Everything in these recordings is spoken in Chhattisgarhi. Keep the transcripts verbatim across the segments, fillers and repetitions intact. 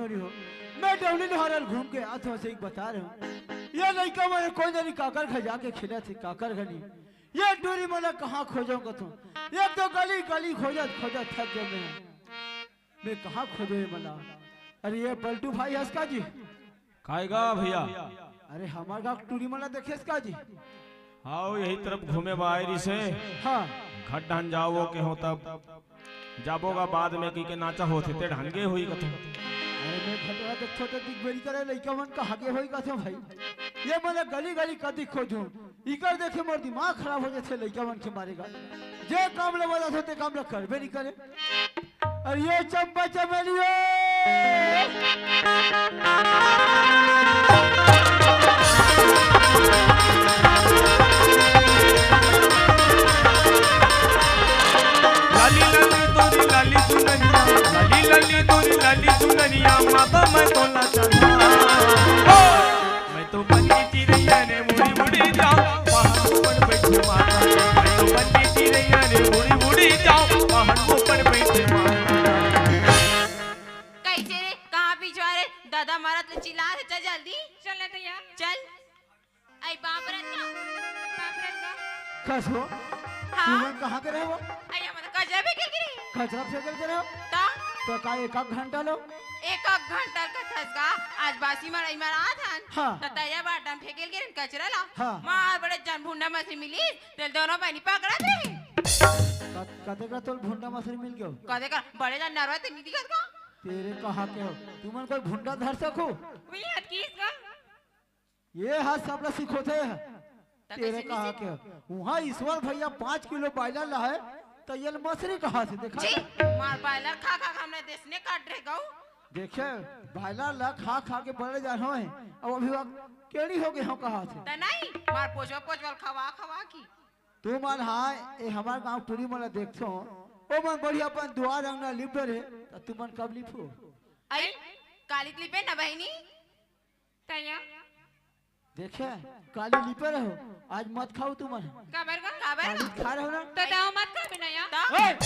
अरे हो, मैं डौली लोहारा घूम के आत हूँ, सही बता रहे हूँ। ये लइका मन कोन जनी काकर घर जाके खेलत हे, काकर घर नहीं। ये टूरी मन ला कहाँ खोजों कथों। ये तो गली गली खोजत खोजत थक गए मैं। मैं कहाँ खोजों ये मन ला। अरे ये पलटू भाई हस का जी? काय गा भैया? अरे हमार गाँव टूरी मन ला देखेस का जी? हाँ, यही तरफ घूमे बर आए रिहिसे। हाँ। घर डहन जाओ के हो तब। जाबो गा बाद में कहिके नाचा होथे, ते ढंगे होई कथों। अरे मैं घटरा देखथों ते दिखबे नइ करे, लइका मन कहाँ गे होई कथों भाई। ये मन ला गली गली कति खोजूं, इकर देखे मोर दिमाग खराब हो जाथे लइका मन के मारे गा। जे काम ला बताथों ते काम ला करबे नइ करे। अरे ये चंपा चमेली हो। लाली लाली तोरी लाली चुनरिया, लाली लाली तोरी लाली चुनरिया, माता मैं तोला चढ़ा। मैं तो बन के चिरैया रे उड़ी उड़ी जाओ, पहाड़ ऊपर बैठे माता। मैं तो बन के चिरैया रे उड़ी उड़ी जाओ, पहाड़ ऊपर बैठे माता। कैसे रे? कहाँ बिछवा रे? दादा मारत ले चिल्ला रे, चल जल्दी। चल ना तैयार। चल। आई बाप रे ना। बाप रे ना। कस हो? हाँ? तुमन कहाँ गे रहे हो? आई हम तो कचरा फेंके गे रहे। कचरा फेंके गे रहे हो? ता? तो का एक आध घंटा लो? एक आध घंटा का थस गा। आज बासी मड़ई मरात हन। हाँ। त तैया बाटन फेंके गे रहे कचरा ला। हाँ। मार बड़े जन भुंडा मछली मिली, तेल दोनों बहिनी पकड़त रहे। कत-, कते का तोल भुंडा मछली मिल गयो? कते का बड़े जन नरवा ते नहीं दिखत का? तेरे कहा के हो? तुमन कोई भुंडा धर सको? वही हटकीस का। ये हाथ सबला सिखोथे। त तेरे कइसे कहा नहीं के? वहाँ ईश्वर भैया पाँच किलो बायलर ला है, त ये मछली कहाँ से देखा? जी, मार बायलर खा खा के हमने देश ने काट रहे गऊ। देखे, बायलर ला खा खा के बड़े जान होए, अब अभी वहाँ केड़ी हो गए हो कहाँ से? त नहीं, मार पोचवा पोचवा खवा खवा की। तू मन हाँ, ए हमार गाँव टूरी मन ला देखथो, ओ मन बढ़िया अपन दुआर अंगना लिप डरे, त तू मन कब लिपो? आई, कालिक लिपे ना बहिनी? तैया। देखे, काली लिपे रहो, आज मत खाओ तुमन। काबर गा? काबर? काली खा रहो ना। तो दाव मत खा बिना या। ता? ए!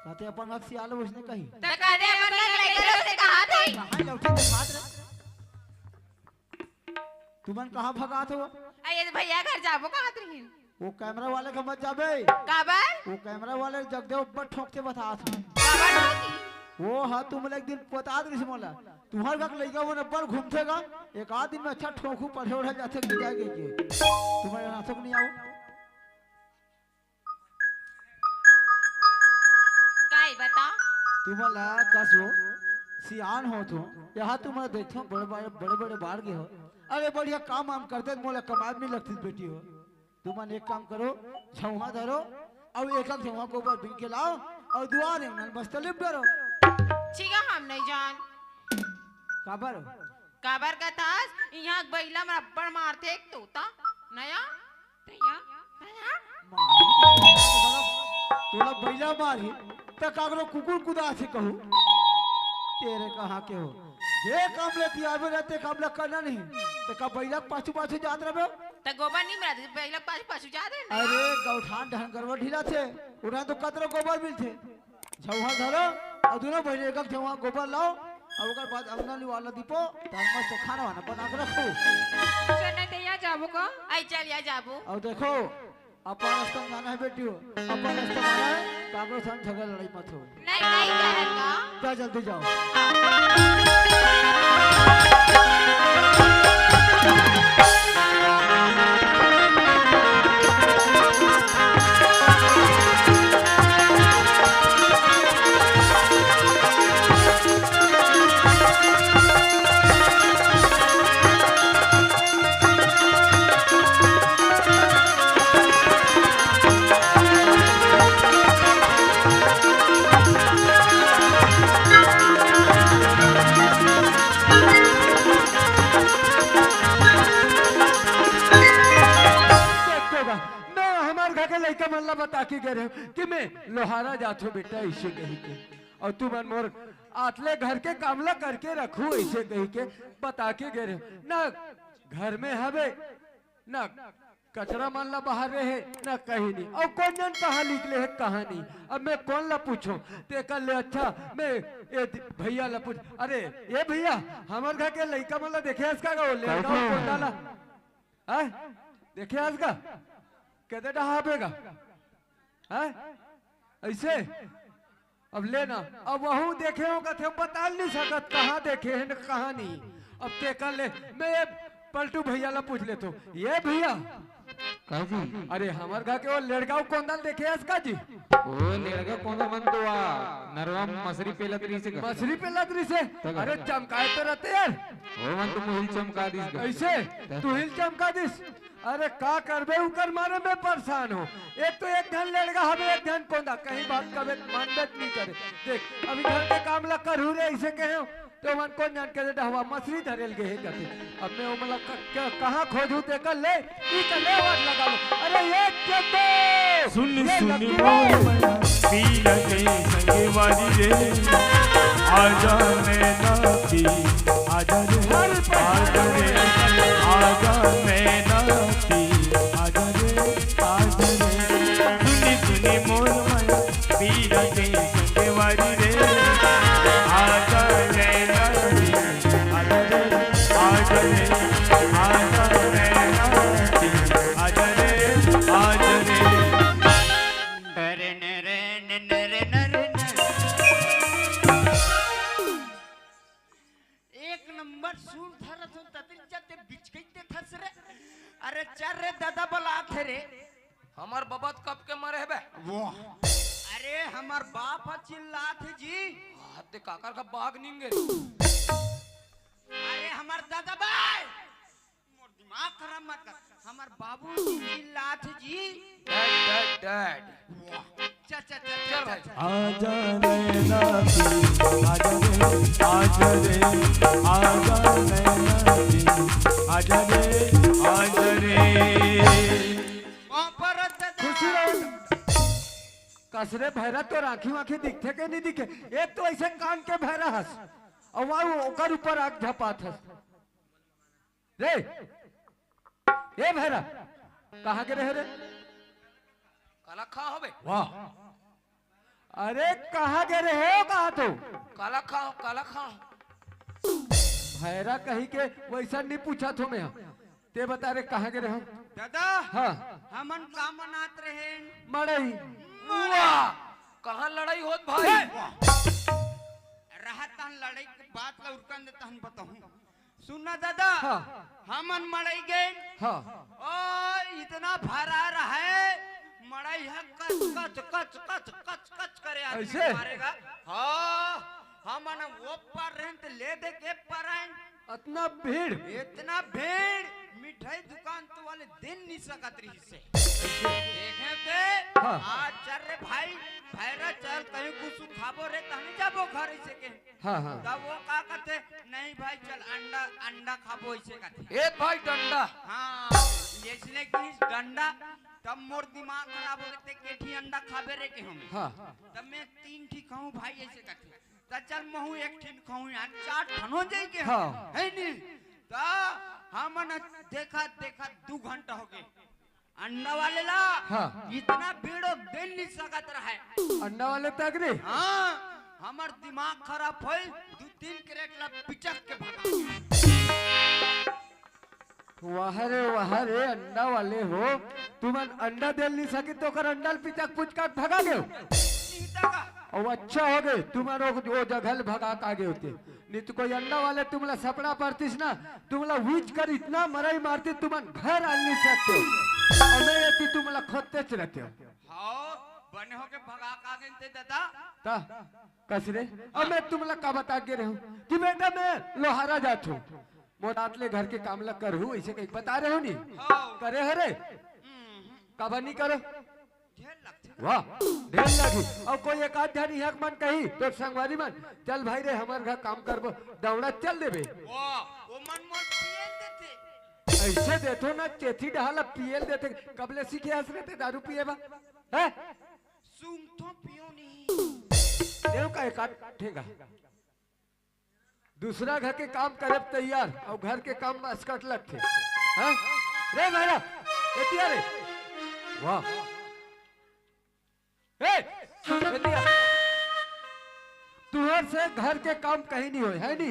कहते अपन हक सियाल उसने कही। तो कहते अपन हक लेकर उसने कहा थे। कहाँ लौटे थे हाथ रे? तुमन कहाँ भगात हो? अरे भैया घर जाबो कहा थे? वो कैमरा वाले के मत जाबे। काबर? वो कैमरा वाले जगदेव अब्बड़ ठोक के बतात हूँ। काबर ठोकी? वो हा तुम एक दिन बतात रहिस मोला। तुहर का लइका मन अब्बड़ घूमथे गा, एक आध दिन में अच्छा ठोकू पढ़े उढ़े जाथे कि जाए के। तुमन यहाँ तक नहीं आओ। काई बता? तुमन ला कसो सियान हो तो, यहाँ तुमन देखो बड़े बड़े, बड़े बड़े बाढ़ गए हो। अरे बढ़िया काम वाम करते मोला कमाए नहीं लगती बेटी हो। तुमन एक काम करो, झउहा धरो, अउ एक एक झउहा गोबर बीन के लाओ, अउ दुआर अंगन मस्त लिप डरो। ठीक है, हम नहीं जान। काबर? काबर कथस, इहाँ बइला मन अब्बड़ मारथे एक तोता, नया? तैया? तैया? मार। तोला बइला मारही, त काकरो कुकुर कुदाथे कहू। तेरे कहाँ के हो? जे काम ले तियारबे रहते, काम ले करना नहीं। त का बइला पाछू पाछू जात रहबे? त गोबर नहीं मिला, बइला पाछू पाछू जात है ना? अरे, गौठान ढंगरवा ढीला थे, उन्हें तो कतरो गोबर मिलथे। झउहा धरो, अउ दुनों बहिनी एक एक झउहा गोबर लाओ, अउ ओकर बाद अंगना निवाला दीपो, त मस्त खाना वाना बना के रखो। सुन तैया जाबो का? आई चल या जाबो। अउ देखो, अपन रास्ता में जाना है बेटी हो, अपन रास्ता में जाना है, काकरो संग झगड़ा लड़ाई मत हो। नहीं, नहीं जाएगा। जा जल्दी जाओ। मैं हमार घर के लइका मन ला बता के गे रहेंव कि मैं लोहारा जाथों बेटा, अइसे कहिके। अउ तुमन मोर आतले घर के काम ला करके रखहू, अइसे कहिके बता के गे रहेंव। ना घर में हवे, ना कचरा मन ला बाहर रहे, न कहीं नहीं। अउ कोन जन कहाँ निकले हे, कहाँ नहीं। अब मैं कोन ला पूछों? तेकर ले अच्छा मैं ए दि-, भैया ला पूछ। अरे, ए भैया, हमर घर के लइका मन ला देखे हस का गा, ओ लड़का, ओ कैसे? कोंदा ला? हैं? देखे हस का? कते डहा बेगा? हैं? ऐसे? अब लेना, अब वहू देखे हो कथे, बता नहीं सकत कहाँ देखे हैं न कहाँ नहीं। अब तेकर ले, मैं ये पलटू भैया ला पूछ लेथों। ये भैया, का जी? अरे, हमर घर के वो लेड़गांव कोंदल देखे हस का जी? ओ लेड़गांव कोंदल मन तो आ नरवा मछरी पेलत रहिसे का? मछरी पेलत रहिसे? तब अरे, चमकाए तो रहते यार। ओ मन तो मुहिल चमका दिस का? ऐसे? तब तुहिल चमका दिस। अरे, का करबे, उकर मारे मैं परेशान हों। एक तो एक झन लेड़गा हवे, एक झन कोंदा, कहीं बात कबे मानबे नहीं करे। देख, अभी घर के काम ला करहूँ रे, ऐसे कहे हो, तो मन कोन जन के डहवा मछरी धरे ल गे हे कथे। अब मैं ओमन ला क-, क-, कहाँ खोजहूँ तेकर ले, ई कर ले आवाज लगा लो। अरे, ये चेते! सुन, ये सुन लकी मोर भाई। मैना, पीला के संगवारी रे, आजा नैना की, आजा रे, अरे, आजा रे, आजा नैना की, आजा रे, आजा रे। सुन, सुन मोर मैना, पीला के संगवारी रे, आजा नैना की, आजा रे, आजा रे, आजा नैना की, आजा रे, आजा रे। अरे न रे न न रे न रे न। एक नंबर सुर धरत हो, ततरी जाते बिचकई देथस रे। अरे चल रे दादा, बलात हे रे। हमर बबा त कब के मरे हेबे। वाह। अरे हमर बाप ह चिल्लात हे जी। हाथ दे काकर का बाघ निंगे। अरे हमर दादा भाई, मोर दिमाग खराब मत कर। हमर बाबू जी चिल्लात हे जी। Dad, dad, dad. वाह। चल, चल, चल, चल चल, भाई। चल। आजा नैना की, आजा रे, आजा रे, आजा नैना की, आजा रे, आजा रे। वाह, परत दादा। खुशी रहो। कसरे भैरा तोर आँखी वाँखी दिखथे के नहीं दिखे? एक तो ऐसे कान के भैरा हस, अउ वहाँ ओकर ऊपर आँख झपात हस। रे, ए भैरा, कहाँ गे रहे रे? काला खा होबे? वाह। अरे, कहाँ गे रहे हो, कहा तो? काला खा, काला खा। भैरा कही के वैसा नहीं पूछा थो मैं। ते बता रे, कहाँ गे रहे हो? दादा, हाँ। हमन का मनात रहे? मड़ई। वाह, कहाँ लड़ाई होत भाई? ए! वाह। रहत तहन लड़ई के बात ला उरकन दे तहन बताहूँ। सुन ना दादा, हाँ। हमन मड़ई गेन। हाँ। ओ, इतना भरा रहे, मड़ई ह कच, कच, कच, कच, कच, कच करे आदमी ऐसे? मारेगा। हाँ, हमन वो पार रहेन त ले दे के पार आएन। अतना भीड़? इतना भीड़, मिठाई दुकान तो वाले दिन नहीं सकत रहिसे। देखे ते, हाँ। आज चल रे भाई, भैरा चल, कहीं कुछ खाबो रे, तहनी जाबो घर ऐसे के। हाँ, हाँ। तब वो का कहते, "नहीं भाई, चल अंडा, अंडा खाबो," ऐसे कहते। ए भाई डंडा। हाँ, इसने की डंडा, तब मोर दिमाग खराब हो गए, "के ठी अंडा खाबे रे के हम।" हाँ। तब मैं तीन ठी खाऊं भाई, ऐसे कहते। "त चल महू एक ठिन खाऊं यार, चार ठन हो जाई के हम।" हाँ। है नी? त हमन देखा, देखा दू घंटा हो गए। अंडा वाले ला हाँ। इतना भीड़ हो, देख नहीं सकत रहे। अंडा वाले तक रे? हाँ, हमर दिमाग खराब होई, दू तीन कैरेट ला पिचक के भगा। वाह रे, वाह रे, अंडा वाले हो, तुमन अंडा देल नहीं सकिन त ओकर अंडा ल पिचक पुचका के भगा गेव। नहीं त का? अउ अच्छा हो गे, तुमन ओ, ओ जगह ल भगा के आ गे होते। नहीं तो कोई अंडा वाले तुमला सपड़ा परतिस ना, तुमला वीच कर इतना मरई मारती, तुमन घर आ नहीं सकते। अउ मैं ये कि तुमला खोदतेच रहते हो। हाँ, बने हो के भगा के आ गेन ते दादा। ता, कस रे? अब मैं तुमला का बता के रहे हूँ कि बेटा मैं लोहारा जात हूँ, मोर रात ले घर के काम ला करहूँ, ऐसे कहीं बता रहे हो नहीं? हाँ। करे हरे? हम्म। काबर नहीं करो? ढेर लगथे। वाह, ढेर लगी। अउ कोई एक आध झन इहाँ के मन कही, तोर संगवारी मन, "चल भाई रे, हमर घर काम करबो, दौड़ा चल देबे।" वाह, वो मन मोर पिए ल देथे। ऐसे देथो ना, चेथी डहा ला पिए ल देथे। कब ले सीखे हस रे ते दारू पिए बा? हैं? सूंघथो पियो नहीं। देव का एक आध ठेंगा। दूसरा घर के काम करे तैयार, अउ घर के काम में असकट लगथे। हैं? रे भैया, एतिया रे। वाह। ए, एतिया। तुहर से घर के काम कहीं नहीं होय, है नी?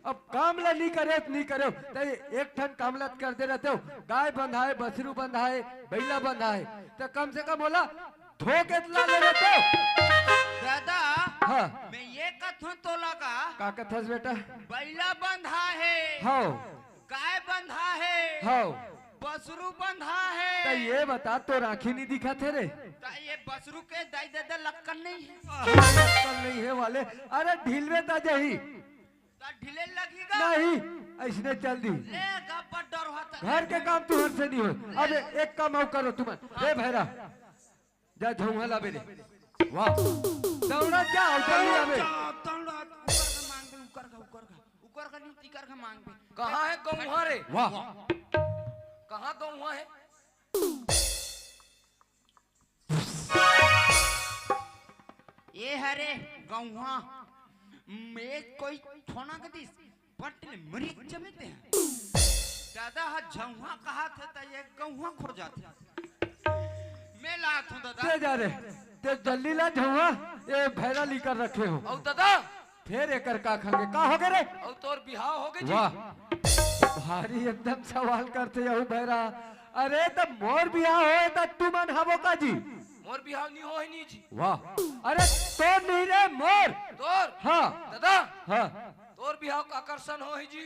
अब काम ला नहीं करे, नहीं करे, त एक ठन काम ला कर दे रहते हो, गाय बंधाए, बछरू बंधाए, बैला बंधाए, त कम से कम ओला धो के ला ले रहते हो। दादा, हाँ। मैं ये कथूं तोला का, का कथस बेटा? बैला बंधा है, हाँ। गाय बंधा है, हाँ। बसरू बंधा है। त ये बता, तोर आँखी नहीं दिखत हे रे? त ये बसरू के दाई ददा लक्कन नहीं है। लक्कन नहीं है वाले, अरे ढीलवे त जही। त ढीले लगही गा? नहीं, अइसने चल दी। ले गब्बर डर होता। घर के काम तुहर से नहीं होय। अब एक काम अउ करो तुमन। हाँ। ए भैरा, जा झउहा लाबे रे। वाह। दौड़ा जा, अउ जल्दी आबे। दौड़ा, दौड़ा, उकर के मांग बे, उकर के, उकर के। उकर के नहीं, तिकर के मांग बे। कहाँ है गौहा रे? वाह। कहाँ गौहा है? ये हरे गौहा। मैं कोई ठोना के दिस, पट ले मरी जमे ते। दादा हा झौहा कहा थे त ये गौहा खो जाथे। मैं लात हूँ दादा। ते जा रे, ते जल्दी ला झौहा, ये भैरा ली कर रखे हो। अउ दादा, फेर एकर का खांगे, का होगे रे? अउ तोर बिहाव होगे जी? वाह, भारी एकदम सवाल करथे यहू भैरा। अरे त मोर बिहाव होय त तुमन हवो का जी? मोर बिहाव नहीं होय नहीं जी। वाह, अरे तोर नहीं रे, मोर। तोर? हाँ। दादा? हाँ। तोर बिहाव काकर सन होय जी?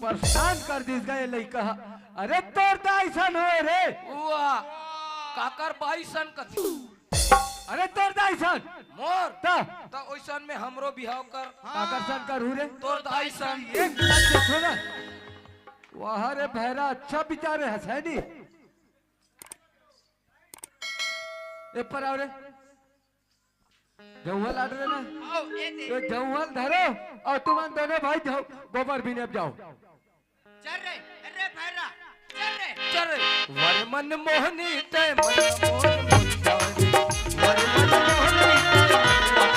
परेशान कर दिस गा ये लइका ह। अरे तोर दाई सन होय रे। वाह, काकर बाई सन कथे। अरे तोर दाई सन। मोर? त? त ओइसन में हमरो बिहाव कर। काकर सन करहूँ रे। तोर दाई सन। एक बात देखो ना। वाह रे भैरा, अच्छा बिचारे हस, है नी? ए पर आओ रे। झौहा लाट रे ना। आओ, ए दे। ए झौहा धरो अउ तुमन दोनों भाई जाओ, गोबर बीने अब जाओ। चल रे, अरे भैरा, चल रे। चल रे। वर मन मोहनी तै मन मोर मुंडानी। वर मन मोहनी तै मन मोर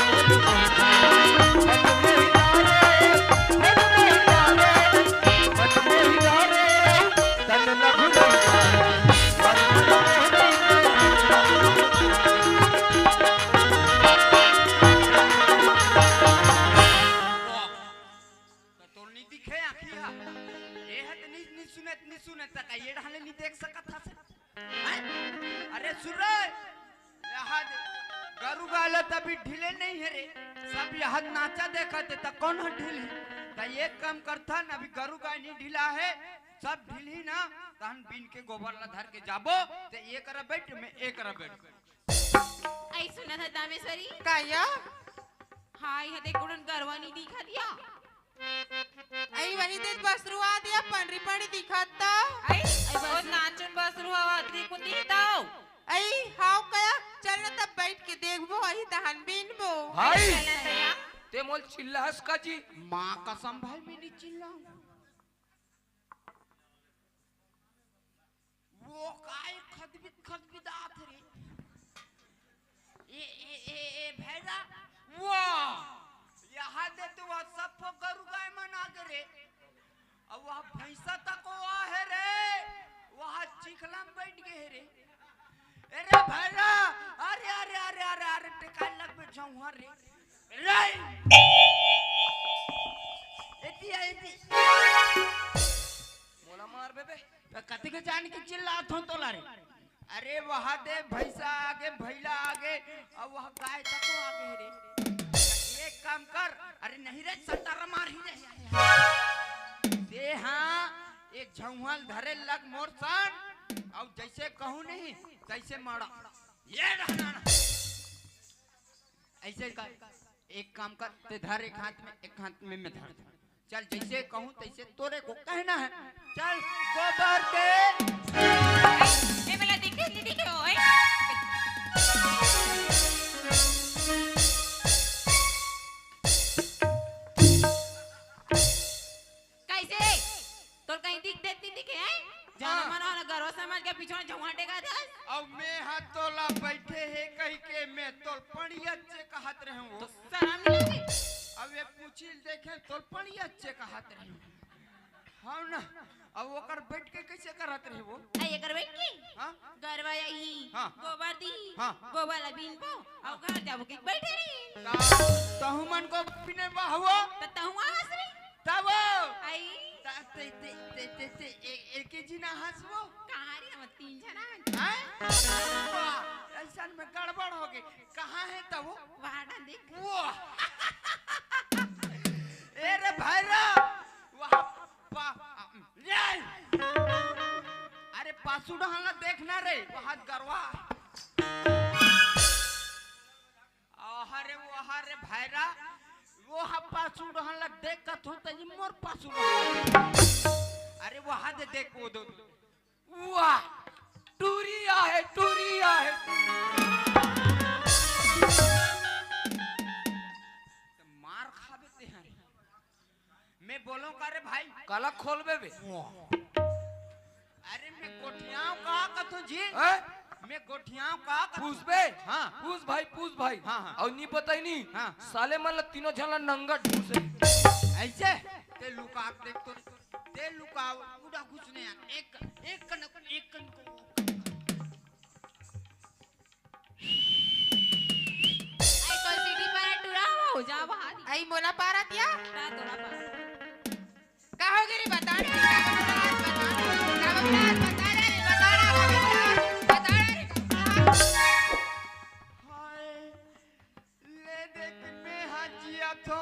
मुंडानी। मन मोहिता रे, मन मोहिता रे, मन मोहिता रे, तन लघु नहीं पाए। वर मन मोहनी तै मन मोर मुंडानी। त तोर नी दिखे आँखी हा। ए हा त नी, नी सुने, नी सुने त का ये ढाले नी देख सकत हस? हैं? अरे सुन रे, यहाँ दे, गरु गाय ल त अभी ढीले नहीं हे रे, सब यहाँ नाचा देखत हे त कौन ह ढीलही? त एक काम करथन, अभी गरु गाय नी ढीला हे, सब ढीलही ना, तहन बीन के गोबर ला धर के जाबो, ते ए करा बैठ, मैं ए करा बैठ। अई सुनत ह दामेश्वरी? का या? हाँ, इहाँ देख, कोन गरवा नी दिखत या? अई वही दे बसरू आ दिया, पनरी पनरी दिखत त। अई, अई बस नाचुन बसरू आवा, देखो नी तौ। अई, हाव कया, चल न तब बैठ के देखबो, अई दहन बीनबो। हाय। चल न तया। ते मोल चिल्लास का जी? माँ कसम भाई, मैं नी चिल्लाऊं। वो काय खदबित खदबित आत रे। ए, ए, ए, ए, भैरा, वो, यहाँ दे तो वह सब गरु गाय मन आगे रे। अब वह भैंसा तक वो आहे रे, वह चिखला में बैठ गए रे। अरे भैरा, अरे, अरे, अरे, अरे, अरे, टिकाल लग में जाऊँ रे। रे! एती आ, एती। मोला मार बे बे। त कति के जान के चिल्लात हो तोला रे? अरे वहा दे भैंसा आगे, भैला आगे, अउ वहा गाय तको आगे रे। एक काम कर, अरे नहीं रे, सटारा मार ही रे। दे हाँ, एक झौहल धरे लग मोर सन, अउ जैसे कहूँ नहीं, तैसे मारा। ये रहना ना। ऐसे कर, एक काम कर, ते धर एक हाथ में, एक हाथ में मैं धर। चल, जैसे कहूँ तैसे तोरे को कहना है। चल, गोबर दे। ए, ए, मेला दिखे, नहीं दिखे, ओए। कैसे? तोर कहीं दिख देती दिखे, हैं? जाना हाँ। मना वाला गरवा समझ के पीछे झौंटे का था। अब मैं हाथ तोला बैठे है कहीं के, मैं तोल पड़िया चे कहत रहूं। तो शर्म नहीं लगी? अब ये पूछी देखे, तोल पड़िया चे कहत रहूं। हाँ ना। अब ओकर बैठ के कैसे करत रहे वो? आ, एकर बैठ के? हाँ? गरवा आही, हाँ। गोबर दी, हाँ। गोबर ला बीनबो, अउ घर जाबो के बैठे रही। ता-, तहु मन को बिने बा हुआ? त तहु आस रे। तब? आई। ता-, ते, ते, ते, ते, ते, ए-, एक ही जी ना हंसबो? कहाँ रे, हम तीन जना हन। हैं? वाह, ऐसन में गड़बड़ हो गई। कहाँ है तब वो? वहाँ डाल दे। वो। ए रे भैरव, वहाँ पा-, ये! अरे पासू डहन ला देखना रे, वहाँ गरवा। अरे वो, अरे भैरा, वो हा पासू डहन ला देख कथो त ये मोर पासू डहन ला देख। अरे वहाँ दे देख वो दो। वाह, टूरी आहे, टूरी आहे, टूरी। मार खाबे ते हरे। मैं बोलों का रे भाई? काला खोलबे बे? अरे मैं गोठियाव का कथो जी? हैं? मैं गोठियाव का कथो? पूछबे? हाँ। पूछ भाई, पूछ भाई। हाँ, हाँ। अउ नी बताई नी? हाँ। साले मन ला तीनों झन ला नंगा ढूंढे। ऐसे? ते लुका के देख तो, ते लुका, उड़ा कुछ नहीं है। एक, एक कन, एक कन को। आई तो सीटी पर टूरा हो, जा बाहर। आई मोला पारत या? ना तोरा पारत। का हो गे रे? बता रे, बता रे, बता रे, बता रे, बता रे, बता रे। हाय, ले देख, मैं हा जिया थो।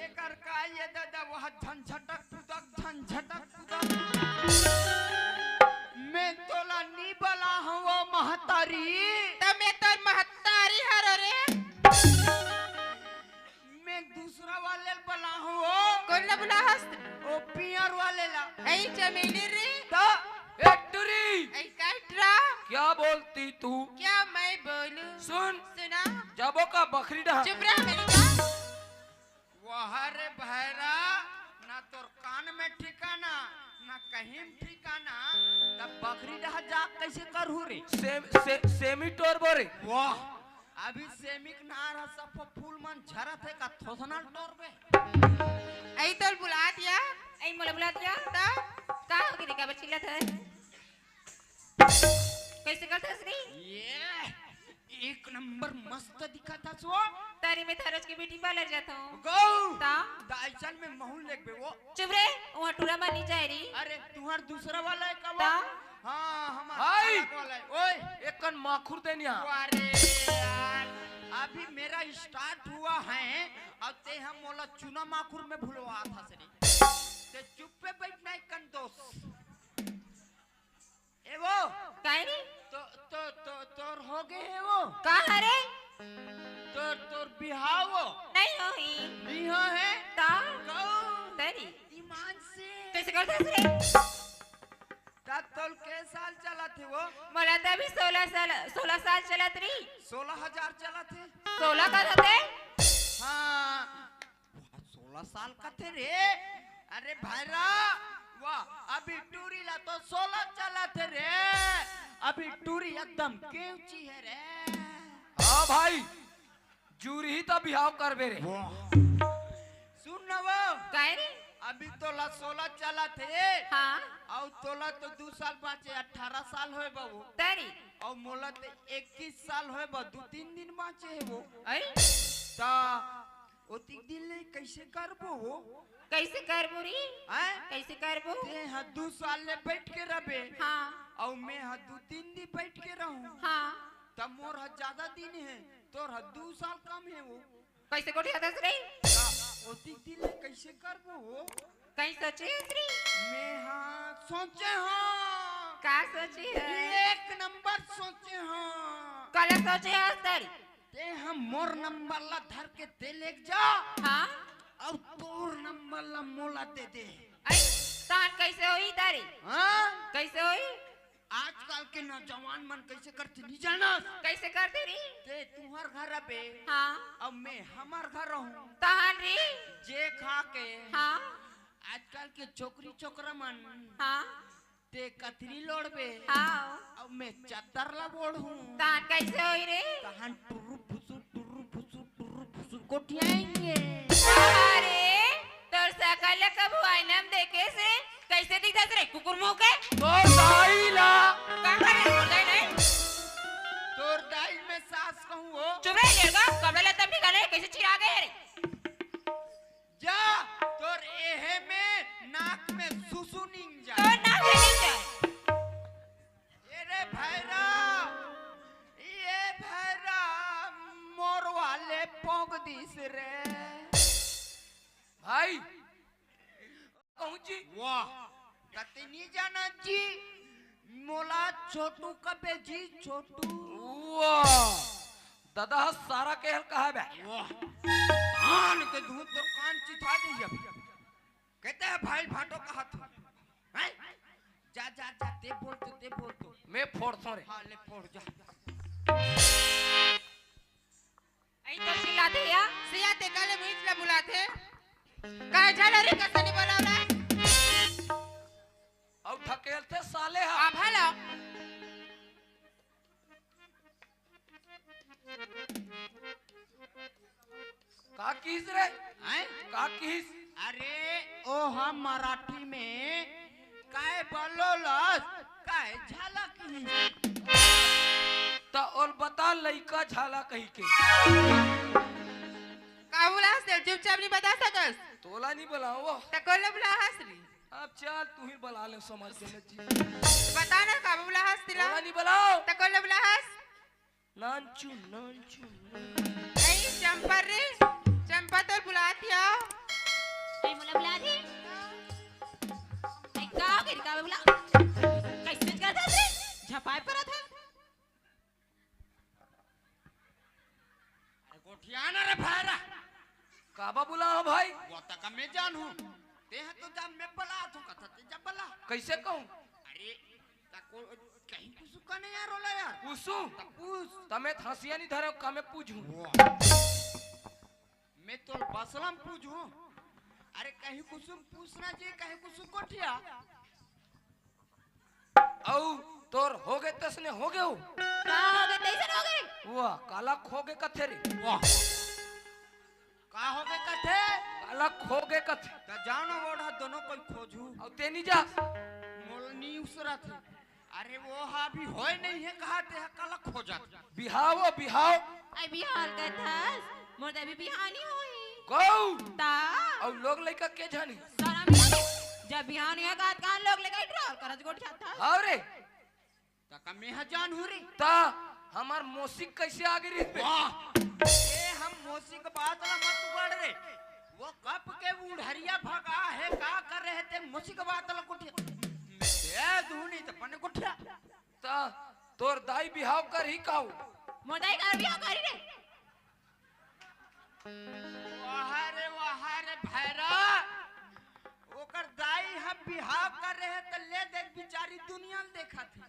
एकर का ये दादा, वह झंझटक कुदक, झंझटक कुदक। मैं तोला नी बला हूँ, वो महतारी। त मैं तोर महतारी हरो रे। मैं दूसरा वाले ल बला हूँ, वो। कोन ला बुला हस? वो पियर वाले ला। ऐ चमेली रे। त? ए टुरी। ऐ काटरा। क्या बोलती तू? क्या मैं बोलूं? सुन। सुना। जाबो का बखरी डहा? चुप रह मेरी जान। वाह रे भैरा, ना तोर कान में ठिकाना, ना कहीं में ठिकाना, तब बखरी डहा जा कैसे करहू रे? से, से, सेमी टोरबो रे। वाह, अभी सेमी के नार ह सब फूल मन झरत हे का थोथना ल टोरबे? ऐ तोल बुलात या? ऐ मोला बुलात या? त? का हो गे रे, काबर चिल्लात हे? कैसे करत हस रे? ये एक नंबर मस्त दिखत हस वो। तारी में थरज के ब्यूटी पार्लर जात हूँ। गौ। ता? दाईचन में महूं लेगबे वो। चुप रे, वहाँ टूरा मानी जाए री। अरे, तुहार दूसरा वाला है का वो? ता? हाँ, हमार हाय। अलग वाला है। ओए, एक कन माखुर देन यहाँ। अरे यार, अभी मेरा स्टार्ट हुआ है, अब ते हम मोला चुना माखुर में भुलवा था सरी। ते चुप पे बैठना एक कन दोस्त। ए वो। काय रे? तो, तो, तो, तोर हो गए है वो? का हरे? तोर, तोर बिहाव वो? नहीं हो ही। नहीं हो है? ता? कऊ? तेरी। ईमान से। कैसे करत हस रे? ता तोल के साल चलत हे वो? मोला त अभी सोलह साल, सोलह साल चलत री। सोलह हजार चलत हे। सोलह का होते? हाँ। वाह, सोलह साल कथे रे? अरे भैरा, वाह, अभी टूरी ला तो सोलह चलत हे रे। अभी टूरी एकदम केवची है रे। हाँ भाई, जुरही त बिहाव करबे रे। वाह। सुन न वो। काय रे? अभी तोला सोलह चलत हे। हाँ। अउ तोला तो दू साल बाचे, अठारह साल होए बाबू। तेरी। अउ मोला तो इक्कीस साल होए बा, दू तीन दिन बाचे हे वो। ऐ? ता ओतिक दिन ले कैसे करबो वो? कैसे करबो री? हैं? कैसे करबो? ते ह दू साल ले बैठ के रहबे। हाँ। अउ मैं ह दू तीन दिन बैठ के रहूं। हाँ। त मोर ह ज्यादा दिन हे, तोर ह दू साल कम हे वो। कैसे गोठियाथस रे? त ओतिक दिन ले कैसे करबो वो? कहीं सोचे हस रे? मैं ह सोचे हंव। का सोचे हस? एक नंबर सोचे हंव। काला सोचे हस तेरी? ते ह मोर नंबर ला धर के ते लेग जा। हाँ? अउ तोर नंबर ला मोला दे दे। अरे, तान कैसे होई तारी? हाँ? कैसे होई? आजकल के नौजवान मन कैसे करथे, नहीं जानस? कैसे करथे रे? ते तुहर घर अबे। हाँ। अउ मैं हमर घर रहूं। तहान रे? जे खा के। हाँ। आजकल के छोकरी छोकरा मन। हाँ। ते कथरी लोड़बे। हाँ। अउ मैं चद्दर ला ओढ़ूं। तहान कैसे होई रे? तहान टुर्रु फुसु, टुर्रु फुसु, टुर्रु फुसु गोठियाएंगे। अरे, तोर सकल ले कभू आईना म देखे से कइसे दिखत रे कुकुर मुंह के? तोर दाई ला। का करे तोर दाई नहीं? तोर दाई में सास कहूं हो। चुप रे लेड़गा, कपड़ा लत्ता भी गले, कइसे चिरा गे रे? जा, तोर एहे में नाक में सुसु निंग जा। तोर नाक में निंग जा। ए रे भैरा, ए भैरा, मोर वाले पोंक दिस रे। भाई, कहूं जी? वाह, कते नी जाना जी, मोला छोटू कबे जी, छोटू। वाह, दादा ह सारा के हल कहा बे। वाह, धान के दूध तो कान चिथा दे जब। कहते हैं भाई भाटो कहा तू। हैं? जा, जा, जा, ते बोल तो, ते बोल तो। मैं फोड़ सो रे। हाँ, ले फोड़ जा। अई तो चिल्लाथे या? सिया ते काले मुइच ला बुलाथे। काय झाला रे, कसा नी बोलावला? अउ ढकेलथे साले हा। आ भाला। का किहिस रे? हैं? का किहिस? अरे, ओ हम मराठी में काय बोलोलस, काय झाला किहिस। त ओल बता लइका झाला कहि के। का बोलास ते चुपचाप नी बता सकस? तोला नी बलाओ। त कोला बलाहस रे? अब चल, तू ही बला ले समझ के जी। बता ना, का बलाहस तिला? तोला नी बलाओ। त कोला बलाहस? नानचू, नानचू, नानचू। ए, चंपा रे, चंपा तोर बुलात हे। ए, मोला बुलात हे। ए, का हो गे, का बुला? कइसे करत हस रे? झपाए परत हे। अरे गोठिया ना रे भाईरा। काबर बुलाहस भाई? वो तक मैं जानहूं। ते ह तो जब मैं बलात हूं, कथा ते जब बला। कइसे कहूं? अरे, त को-, कहीं कुसु का नहीं यार होला यार। कुसु? त पूछ। त मैं हंसिया नहीं धरे, का मैं पूछूं? वाह। मैं तो बसलम पूछूं। अरे कहीं कुसु पूछना चाहिए, कहीं कुसु गोठिया। अउ तोर हो गे तइसने हो गे हो। का हो गे तइसने हो गे? वाह, काला खो गे कथे रे। वाह। का हो गे कथे? काला खो गे कथे। त जानो ओढ़ा दोनों कोई खोजू। अउ ते नी जा। मोल नी उसरत हे। अरे वो हा भी होय नहीं हे कहा ते हा काला खोजत। बिहाव, बिहाव। अई बिहाव कथस, मोर त अभी बिहाव नी होय। गऊ। ता। अउ लोग लइका के जानी? शरम लगे। जब बिहाव नी होय कहा त कहां लोग लइका इटरा अउ करज गोठियाथस। हाव रे। त का मेहा जानहूं रे। त हमर मौसी कइसे आगे रहिबे? वाह। ए हम मौसी के बात ला मत उगाड़ रे। वो कब के उढ़रिया भगा हे, का करे हे ते मौसी के बात ला गोठिया। मैं दे दूं नहीं त पने गोठिया। त तोर दाई बिहाव करही काऊ? मोर दाई का बिहाव करही रे। वाह रे, वाह रे भैरा। ओकर दाई ह बिहाव करे हे त ले देख बिचारी दुनिया ल देखत हे।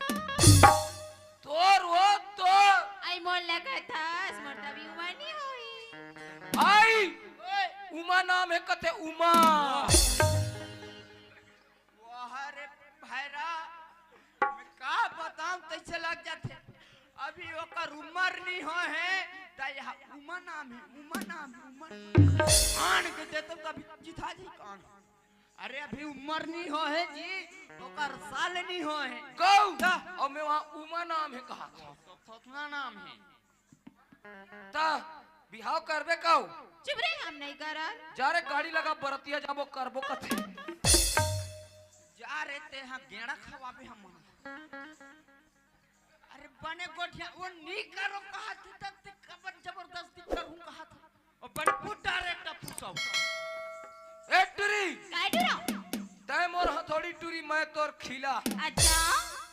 तोर वो तोर। अई मोर लगत हस, मोर त अभी उमर नी होय। भाई, ओए। उमा नाम हे कथे उमा। वाह रे भैरा, मैं का बताऊं, तइसे लग जाथे। अभी ओकर उमर नी होय हे, त यह उमा नाम हे, उमा नाम हे, उमा। आन के देतो तभी जिथा जी कान। अरे अभी उमर नी होय हे जी, ओकर साल नी होय हे। गऊ। त? अउ मैं वहां उमा नाम हे कहा। तो सतना नाम हे। त बिहाव करबे काऊ? चुप रे, हम नहीं करन। जा रे, गाड़ी लगा, बरतिया जाबो, करबो कथे। जा रे, ते हा गेड़ा खवाबे हमन। अरे बने गोठिया, वो नी करो कहा थे, तब ते कबर जबरदस्ती करूं कहा थे। ओ बड़े पुटा रे टप्पू सब। ए टुरी। काय टुरा? तय मोर हथौड़ी टुरी, मैं तोर खिला। अच्छा।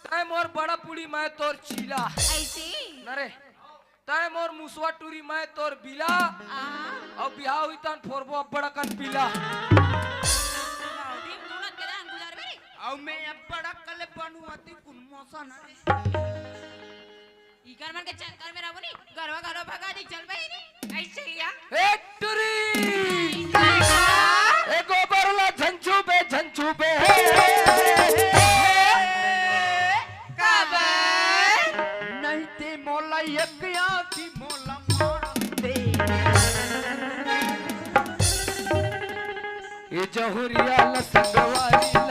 तय मोर बड़ा पुड़ी, मैं तोर चीला। ऐसी? न रे। तय मोर मुसवा टूरी, मैं तोर बिला। आ। अउ बिहाव हुई तन फोरबो अब्बड़ अकन पीला। बावटी मुनत के दान गुजार बेरी। अउ मैं अब्बड़ अकल बनू अति कुन मौसा न रे। इकर मन के चक्कर में रहबो नी, घरवा घरवा भगा दी, चल बहिनी। ऐसे ही आ। ए टुरी। ए गोबर ला झंझू बे, झंझू बे। काबर? नहीं ते मोला एक आंधी मोला मार दे। ए जहुरिया ल संगवारी ल।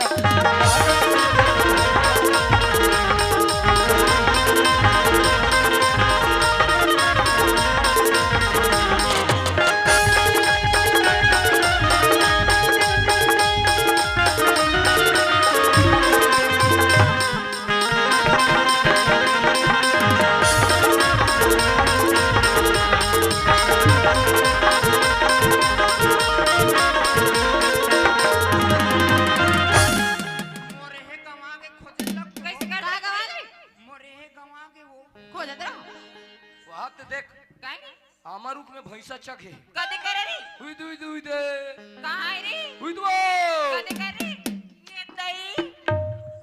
मोर हे गंवा गे, खोजे लग। कइसे कर का गंवा गे? मोर हे गंवा गे वो। खोजत रहो। वहाँ तो देख। काहे रे? आमा रुख में भैंसा चघे। कदे करे रे? हुई दुई दुई दे। कहाँ है रे? हुई दुआ। कदे करे रे? ये तई।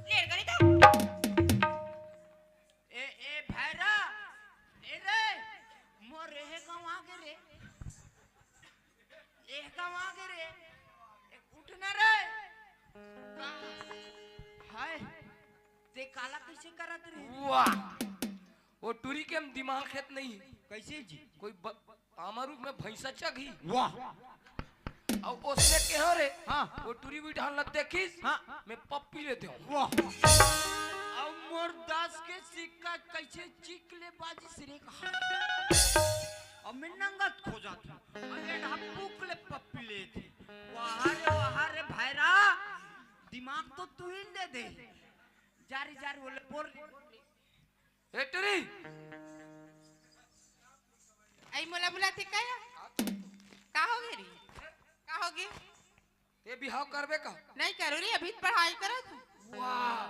लेड़ करी तो। ए, ए, भैरा। ए रे। मोर हे गंवा गे रे। ए गंवा गे रे। ए, उठ ना रे। हाय। ते काला कइसे करत रे? वाह। वो टुरी के हम दिमाग खेत नहीं। कइसे जी? कोई ब-, आमा रुख में भैंसा चघी। वाह। अउ ओसने के हो रे। हाँ। वो टुरी भी ढाल लग देखिस। हाँ। मैं पप्पी लेते हूँ। वाह। अउ मोर दस के सिक्का कइसे चिक ले बाजिस रे कहा। अब मैं नंगत खोजत हूँ। अब ये ढापुक ले पप्पी लेते। वाह रे, वाह रे भैरा। दिमाग तो तू ही दे दे। जारी, जारी बोले, बोल। ए टुरी। आई मोला बुलाथे का या? का होगे रे? का होगे? ते बिहाव करबे का? नहीं करो रे, अभी तो पढ़ाई करत हूँ। वाह,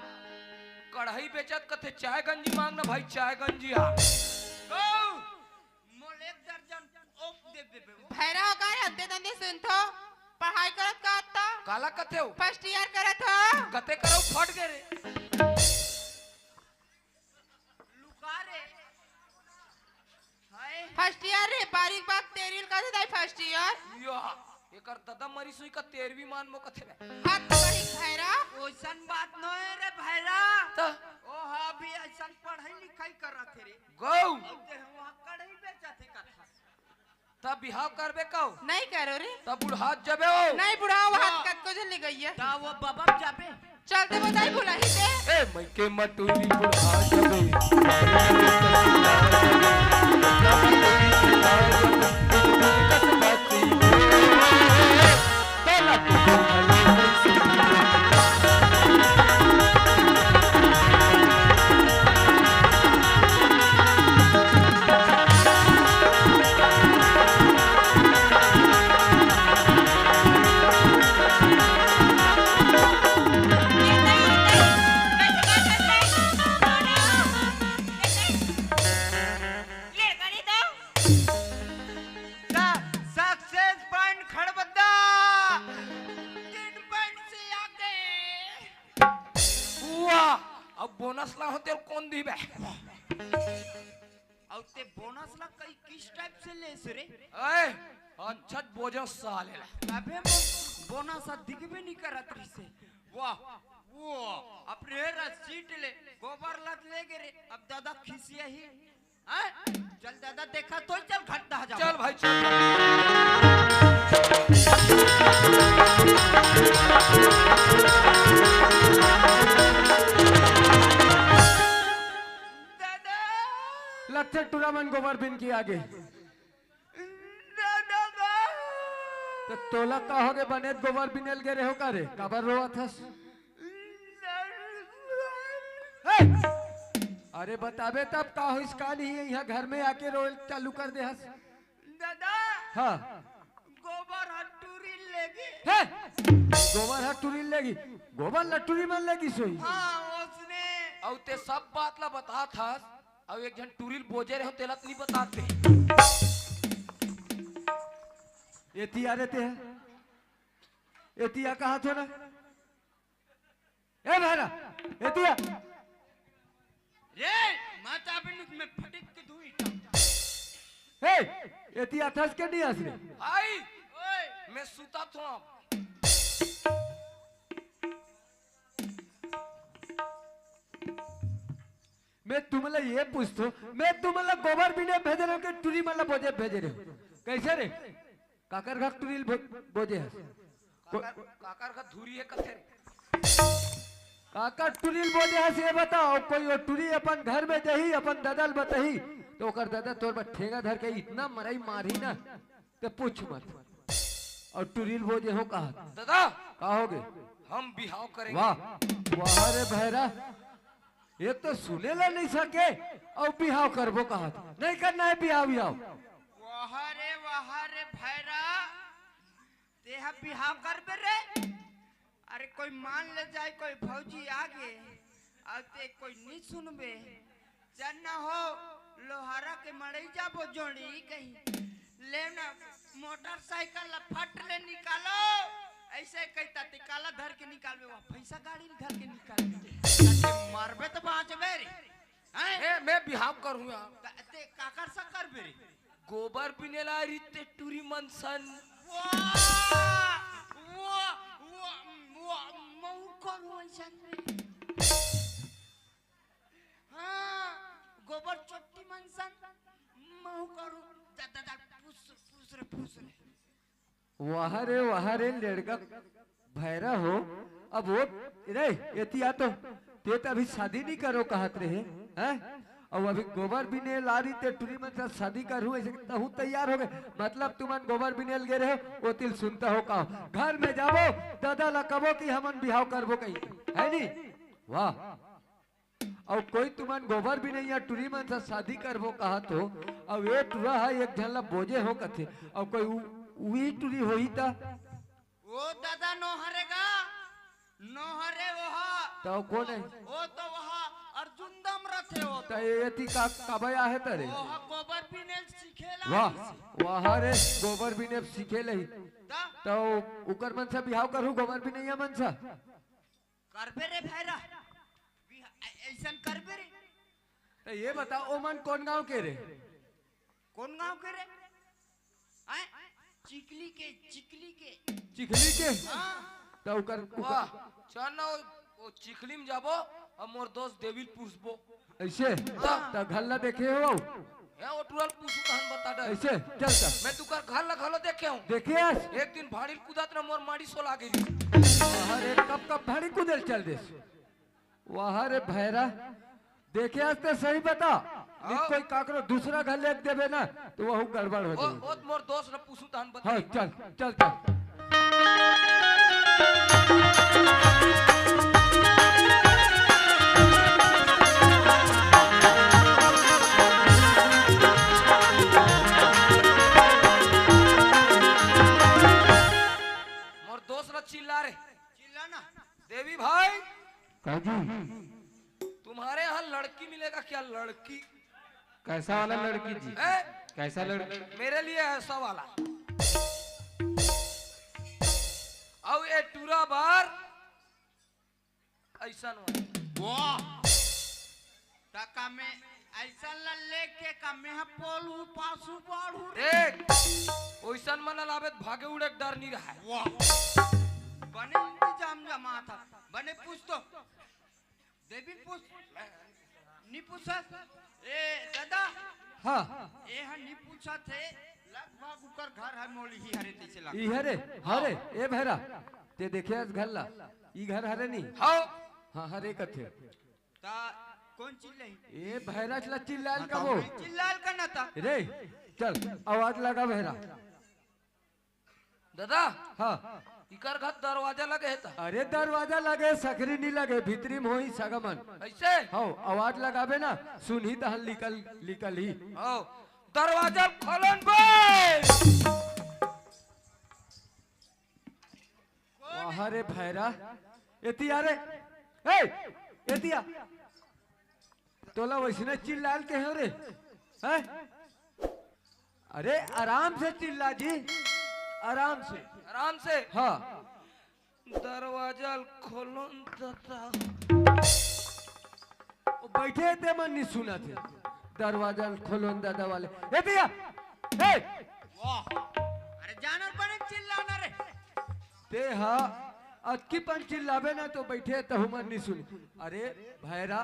कढ़ाई बेचत कथे चाय गंजी मांगना भाई, चाय गंजी हा। गौ, मोले एक दर्जन ओक दे देबे वो। भैरा हो का रे, हद्दे दंदे सुनथो। पढ़ाई करत का त? काला कथे हो? First year करत हो। कते करो फट गे रे। लुका रे। हाय। First year रे, बारीक बात तेरी ल कथे दाई first year। या, एकर ददा मरी सुई का तेरवी मान मो कथे बे। हाथ बड़ी भैरा। ओइसन बात नोहे रे भैरा। त? ओ हा भी अइसन पढ़ाई लिखाई करत हे रे। गौ। अउ ते वहाँ कढ़ाई बेचत हे कथा। तब बिहाव करबे कहो? नहीं करो रे। तब बुढ़ात जबे हो? नहीं बुढ़ाओ, हाथ कतको झन ले गई है। ता वो बबम जाबे। चलते वो नहीं बुलाही दे। ए, मइके मटूरी बुढ़ा जबे। Success point खड़बद्दा। तीन point से आगे। वाह, अब bonus ला होते कोन दिबे? अउ ते bonus ला कई किस type से लेस रे? ए, अच्छा bonus साले ला। अबे मो-, bonus आ दिखबे नहीं करत रिसे। वाह, वाह, अब रे रसीट ले, गोबर लत ले गे रे, अब दादा खिसिया ही। हैं? चल दादा देखा तो चल घट दहा जा। चल भाई चल। दादा। लच्छे टूरा मन गोबर बिन के आगे। दादा बा। त तोला का होगे बने गोबर बिनेल गे रेहो का रे? काबर रोवत हस? ए! अरे बताबे तब का होइस का नहीं है, यहाँ घर में आके रोए चालू कर दे हस। दादा। हाँ। गोबर ह टूरी लेगी। हे! गोबर ह टूरी लेगी। गोबर ल टूरी मन लेगी सोई। हाँ, उसने। अउ ते सब बात ला बतात हस, अउ एक झन टूरी ल बोजे रहे हो, तेला त नहीं बताते। एती आ रे ते ह। एती आ कहा थो ना। ए भैरा, एती आ। रे, माता बिनुक में फटिक के धुई टा। ए, एती आ थस के नहीं आस रे? भाई, ओए। मैं सुता थो। मैं तुमला ये पूछतो, मैं तुमला गोबर बिने भेजे रहो के टूरी मला बोजे भेजे रहो? कैसे रे? काकर घर टूरी ल बो-, बोजे हस? को- काकर, काकर का धुरी हे कथे रे। काकर टुरी ल बोले हस, ये बताओ, कोई वो टुरी अपन घर में जाही, अपन ददा ल बताही, त ओकर ददा तोर बर ठेंगा धर के इतना मरई मारही ना, त पूछ मत। अउ टुरी ल बोले हो कहा। ददा, का होगे? हम बिहाव करेंगे। वाह, वाह रे भैरा, एक तो सुने ला नइ सके, अउ बिहाव करबो कहत। नइ करना हे बिहाव, बिहाव। वाह रे, वाह रे भैरा, तेहा बिहाव करबे रे? अरे कोई मान ले जाए, कोई भौजी आगे, अउ ते कोई नइ सुनबे। चल ना हो, लोहारा के मड़ई जाबो जोड़ी कहीं। ले ना, मोटरसाइकिल ला फट ले निकालो। अइसे कही त ते काला धर के निकालबे, वो भैंसा गाड़ी धर के निकालबे। ताकि मरबे त बाँचबे रे। हैं? ए, मैं बिहाव करहूँ यार। त-, ते काकर सा करबे रे? गोबर बिने ला रहिते टुरी मन सन। वाह! वाह! वाह! वाह! महूँ करहूँ अइसन रे। हाँ, गोबर चोट्टी मन सन, महूँ करहूँ। जा, जा, जा, पूछ, पूछ रे, पूछ रे। वाह रे, वाह रे, लड़का भैरा हो। अब वो, रे, एती आ तो, ते त अभी शादी नइ करो कहत रहे, हैं? अउ अभी गोबर बिने ला रहिते टुरी मन सन शादी करहूँ, अइसे तहूँ तैयार होगे। मतलब तुमन गोबर बिने ल गे रहे हो, ओती ल सुनता हो का? घर में जाबो, ददा ला कबो कि हमन बिहाव करबो कही, हे नी? वाह। अउ कोई तुमन गोबर बिनइया टुरी मन सन शादी करबो कहत हो, अउ ए टुरा ह एक झन ला बोजे हो कथे, अउ कोई उ-, उही टुरी होही त? ओ ददा नोहरे गा, नोहरे ओहा। त कोन हे? ओ तो ओहा अर्जुन दम रथे ओ त तो। एती का, काबे आहे त रे? ओहा गोबर बिने ल सीखे ला वाह, आइस। वाह रे, गोबर बिने सीखे लही। त? त उकर मन सन बिहाव करहूँ गोबर बिनइया मन सन। करबे रे भैरा, बिहा-, अ-, अइसन करबे रे। त ये बता, ओ मन कोन गाँव के रे? कोन गाँव के रे? हैं? चिखली के, चिखली के। चिखली के? हाँ। त उकर, उकर वाह, चल ना, वो, वो चिखली में जाबो, अब मोर दोस्त देवी ल पूछबो। अइसे? हाँ। त घर ला देखे हो? ए, ओ टुरा ल पूछू तहन बता डर। अइसे? चल, चल। मैं तुकर घर ला घलो देखे हूँ। देखे हस? एक दिन भाड़ी ल कूदत ना मोर माड़ी सोला गे रहिस। वाह रे, कब कब भाड़ी कूदे ल चल देस। वाह रे भैरा, देखे हस त सही बता। हाँ। कोई काकरो दूसरा घर लेग देबे ना, त वहू गड़बड़ हो ओ, जाही। ओ त मोर दोस्त ल पूछू तहन हाँ, बता। चल, चल, चल। मोर दोस्त ल चिल्ला रे। चिल्ला ना। देवी भाई। का जी? तुम्हारे यहाँ लड़की मिलेगा क्या, लड़की? कैसा वाला लड़की जी? हैं? कैसा लड़की? मेरे लिए ऐसा वाला। अउ ए टुरा बर अइसन वाला। वाह। त का मैं अइसन ला लेके का मैं ह पोलू पासू बाढ़ू रे? देख, ओइसन मन ला लाबे त भागे उड़े के डर नइ रहय। वाह। बने इंतजाम जमात हे। बने पूछ तो। देवी पूछ। नइ पूछस। ए, ददा। हाँ। ए ह नइ पूछत हे। लगभग उकर घर ह मोली ही हरे तइसे लगथे। ई हरे? हरे, ए भैरा। ते देखे हस घर ला? ई घर हरे नी? हाँ। हाँ, हरे कथे। त कोन चिल्लाही? ए भैरा चला चिल्लाल हाँ, का त वो? चिल्लाल का ना त। रे, चल, आवाज लगा भैरा। ददा, हाँ। इकर घर दरवाजा लगे हे त? अरे दरवाजा लगे, सकरी नइ लगे, भीतरी में होही सगा मन। अइसे? हव, आवाज लगाबे ना, सुनही तहन निकल, निकलही। हव, दरवाजा खोलन बे। वाह रे भैरा, एती आ रे, ए, एती आ। तोला वइसने चिल्लाल के हो रे, हैं? अरे आराम से चिल्ला जी, आराम से। आराम से? हाँ। दरवाजा ल खोलोन ददा। वो बइठे हे ते मन नइ सुनत हे। दरवाजा ल खोलोन ददा वाले। ए भैया, ए! वाह। अरे जानवर बने चिल्लाना रे। ते हा अतकी पन चिल्लाबे ना त बइठे हे तहू मन नइ सुने। अरे भैरा,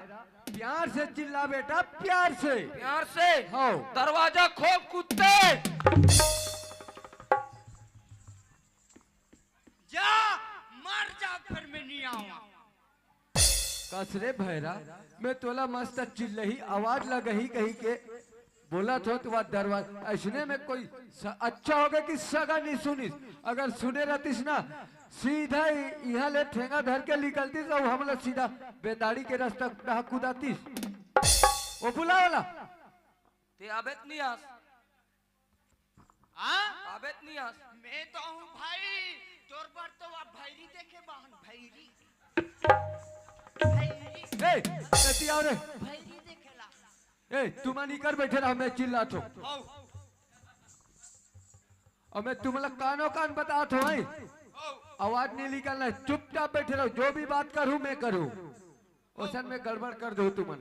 प्यार से चिल्ला बेटा, प्यार से। प्यार से? हाँ। दरवाजा खोल कुत्ते। जा। घर में नहीं आवा। कस रे भैरा, मैं तोला मस्त चिल्लही आवाज लगही कही के बोलत हों, तो वा दरवाजा अइसने में कोई स-, अच्छा होगे कि सगा नहीं सुनिस। अगर सुने रहतिस ना, सीधा ही इहाँ ले ठेंगा धर के निकलतिस अउ हमला सीधा बेदाड़ी के रास्ता डहा कुदातिस। ओ बुला वाला। ते आबे त नहीं आस। हाँ? आबे त नहीं आस। मैं तो हूँ भाई, तोर बर तो वा भैरी देखे बाहन, भैरी। भैरी। ए, एती आओ रे। भैरी देखेला। ए, तुमन इकर बैठे रहा, मैं चिल्लात हों। आओ। अउ मैं तुमला कानो कान बतात हों, हैं? आओ। आवाज नहीं निकालना है, चुपचाप बैठे रहो, जो भी बात करूँ मैं करूँ, ओसन में गड़बड़ कर दो तुमन।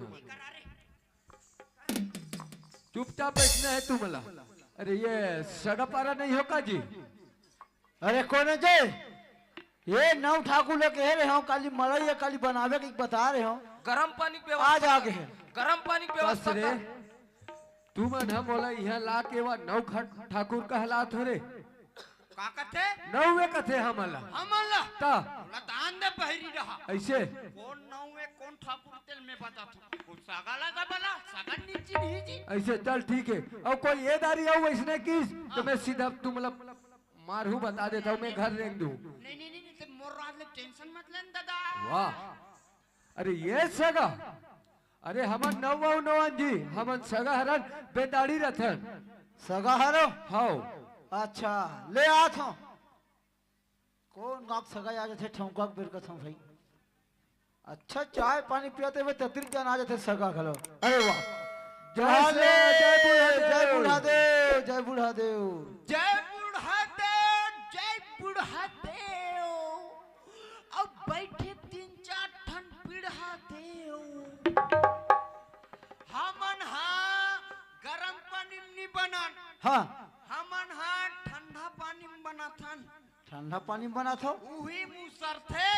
चुपचाप बैठना है तुमला। अरे ये सगा पारा नहीं हो का जी? अरे कोन हे जे? ये नौ ठाकुर ल कहे रहे हों, काली मड़ई हे, काली बनावे के बता रहे हों। गरम पानी के आज व्यवस्था आगे कर। हे। गरम पानी के बस व्यवस्था रे, कर। तुमन ह मोला इहाँ ला के वा नौ ख-, ठाकुर कहलात हो रे। का कथे? नौवे कथे हमन ला। हमन ला? ता। ओला दान दे बहिरी रहा। अइसे? कोन नौवे, कोन ठाकुर तेल में बता तू। कोन सगा लगा बला, सगा नीची नहीं जी। अइसे चल ठीक हे। अउ कोई ए दारी अउ अइसने किस, तो हाँ। मैं सीधा तुमला मारहूँ बता देता हूँ, मैं घर रेंग दूँ। नहीं, नहीं, नहीं, नहीं, ते मोर राज ले tension मत लेन दादा। वाह। अरे ये सगा? अरे हमन नौ अउ नौवन जी, हमन सगा हरन, बेदाड़ी रथन। सगा हरो? हव। अच्छा, ले आत हों। कोन गाँव के सगा आ जाथे, ठौंका के बेर कथों भाई। अच्छा, चाय पानी पियाते हुए ततरी जान आ जाथे सगा घलो। अरे वाह। जय श्री राम, जय बूढ़ा देव। जय बूढ़ा देव, जय बूढ़ा देव। जय बूढ़ा देव, जय बूढ़ा देव। अब बैठे तीन चार ठन पीढ़ा देव। हमन हा गरम पानी म नी बनन। हाँ। हमन हा ठंडा पानी म बनाथन। ठंडा पानी म बनाथव? उही मुसरथे।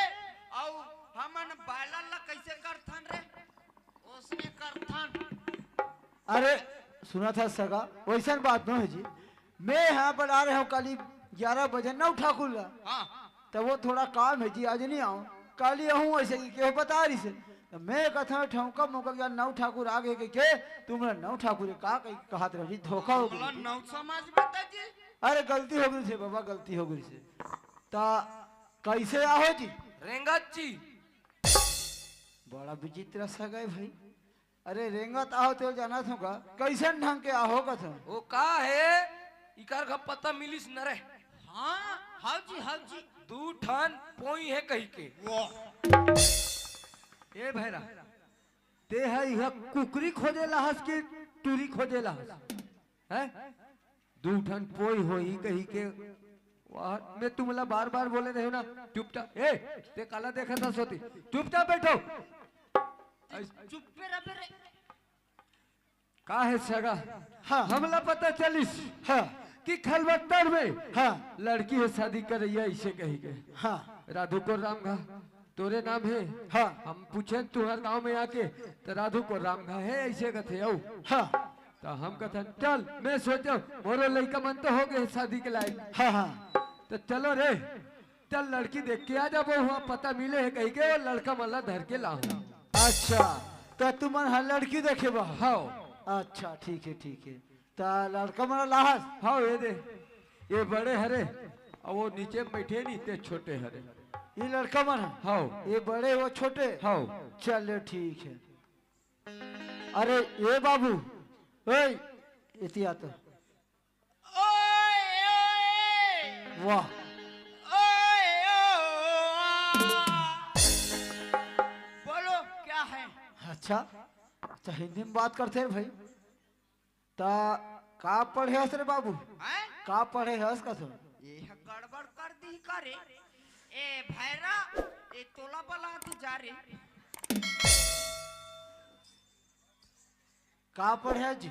अउ हमन boiler ला कइसे करथन रे? ओसने करथन। अरे, सुनत हस सगा, वइसन बात नोहे जी। मैं हा बला रहे हों काली ग्यारह बजे नौ ठाकुर ला। हाँ। त वो थोड़ा काम हे जी, आज नहीं आऊँ, काली आहूँ, अइसे कहि के बता रहिसे। त मैं कथों ठौंका मौका के नौ ठाकुर आगे कहि के, तुमन नौ ठाकुर का कहि कहत रहे जी, धोखा होगे। नौ समाज बता जी। अरे गलती होगे रे बाबा, गलती होगे रे। त कइसे आहो जी? रेंगत जी। बड़ा विचित्र सगा हे भाई। अरे रेंगत आहो ते जानत हों का? कइसन ढंग के आहो कथों? ओ का हे? इकर का पता मिलिस न रे? हाँ, हव जी, हव जी। दू ठन पोई हे कहि के। वाह। ए भैरा, ते ह इहाँ कुकरी खोजे ला हस कि टूरी खोजे ला हस? हैं? दू ठन पोई होही कहि के। वाह, मैं तुमला बार-बार बोले रहेंव ना, चुपचाप। ए, ते काला देखत हस ओती? चुपचाप बैठो। चुप्पे रह बे रे। का हे सगा? हाँ। हमला पता चलिस हाँ। कि खलबत्तर में हाँ। लड़की हे शादी करइया, अइसे कहि के। हाँ। राधुकोराम घा तोरे नाम हे? हाँ। हम पूछेन तुँहर गाँव में आके, त राधुकोराम घा हे, अइसे कथे अउ। हाँ। त हम कथन, चल, मैं सोचेंव, मोरो लइका मन तो होगे हे शादी के लायक। हाँ, हाँ। त चलो रे, चल लड़की देख के आ जाबो, उहाँ पता मिले हे कहि के, ओ लड़का मन ला धर के लाहूँ। अच्छा, त तुमन हा लड़की देखे बर? हव। अच्छा, ठीक हे, ठीक हे। त लड़का मन ला लाहस? हव, ये दे, ये बड़े हरे, अउ वो नीचे में बइठे नहीं, ते छोटे हरे। ये लड़का मन हे? हव। ये बड़े, वो छोटे? हव। चलो, ठीक हे। अरे, ए बाबू, ओए, एती आ तो। ओए, ओए। वाह। ओए, ओ, आ। बोलो, क्या है? अच्छा, अच्छा, हिंदी में बात करते हैं भाई। त का पढ़े हस रे बाबू? हैं? का पढ़े हस कथों? ये ह गड़बड़ कर दी का रे? ए भैरा, ए तोला बला दी जा रे। का पढ़े हस जी?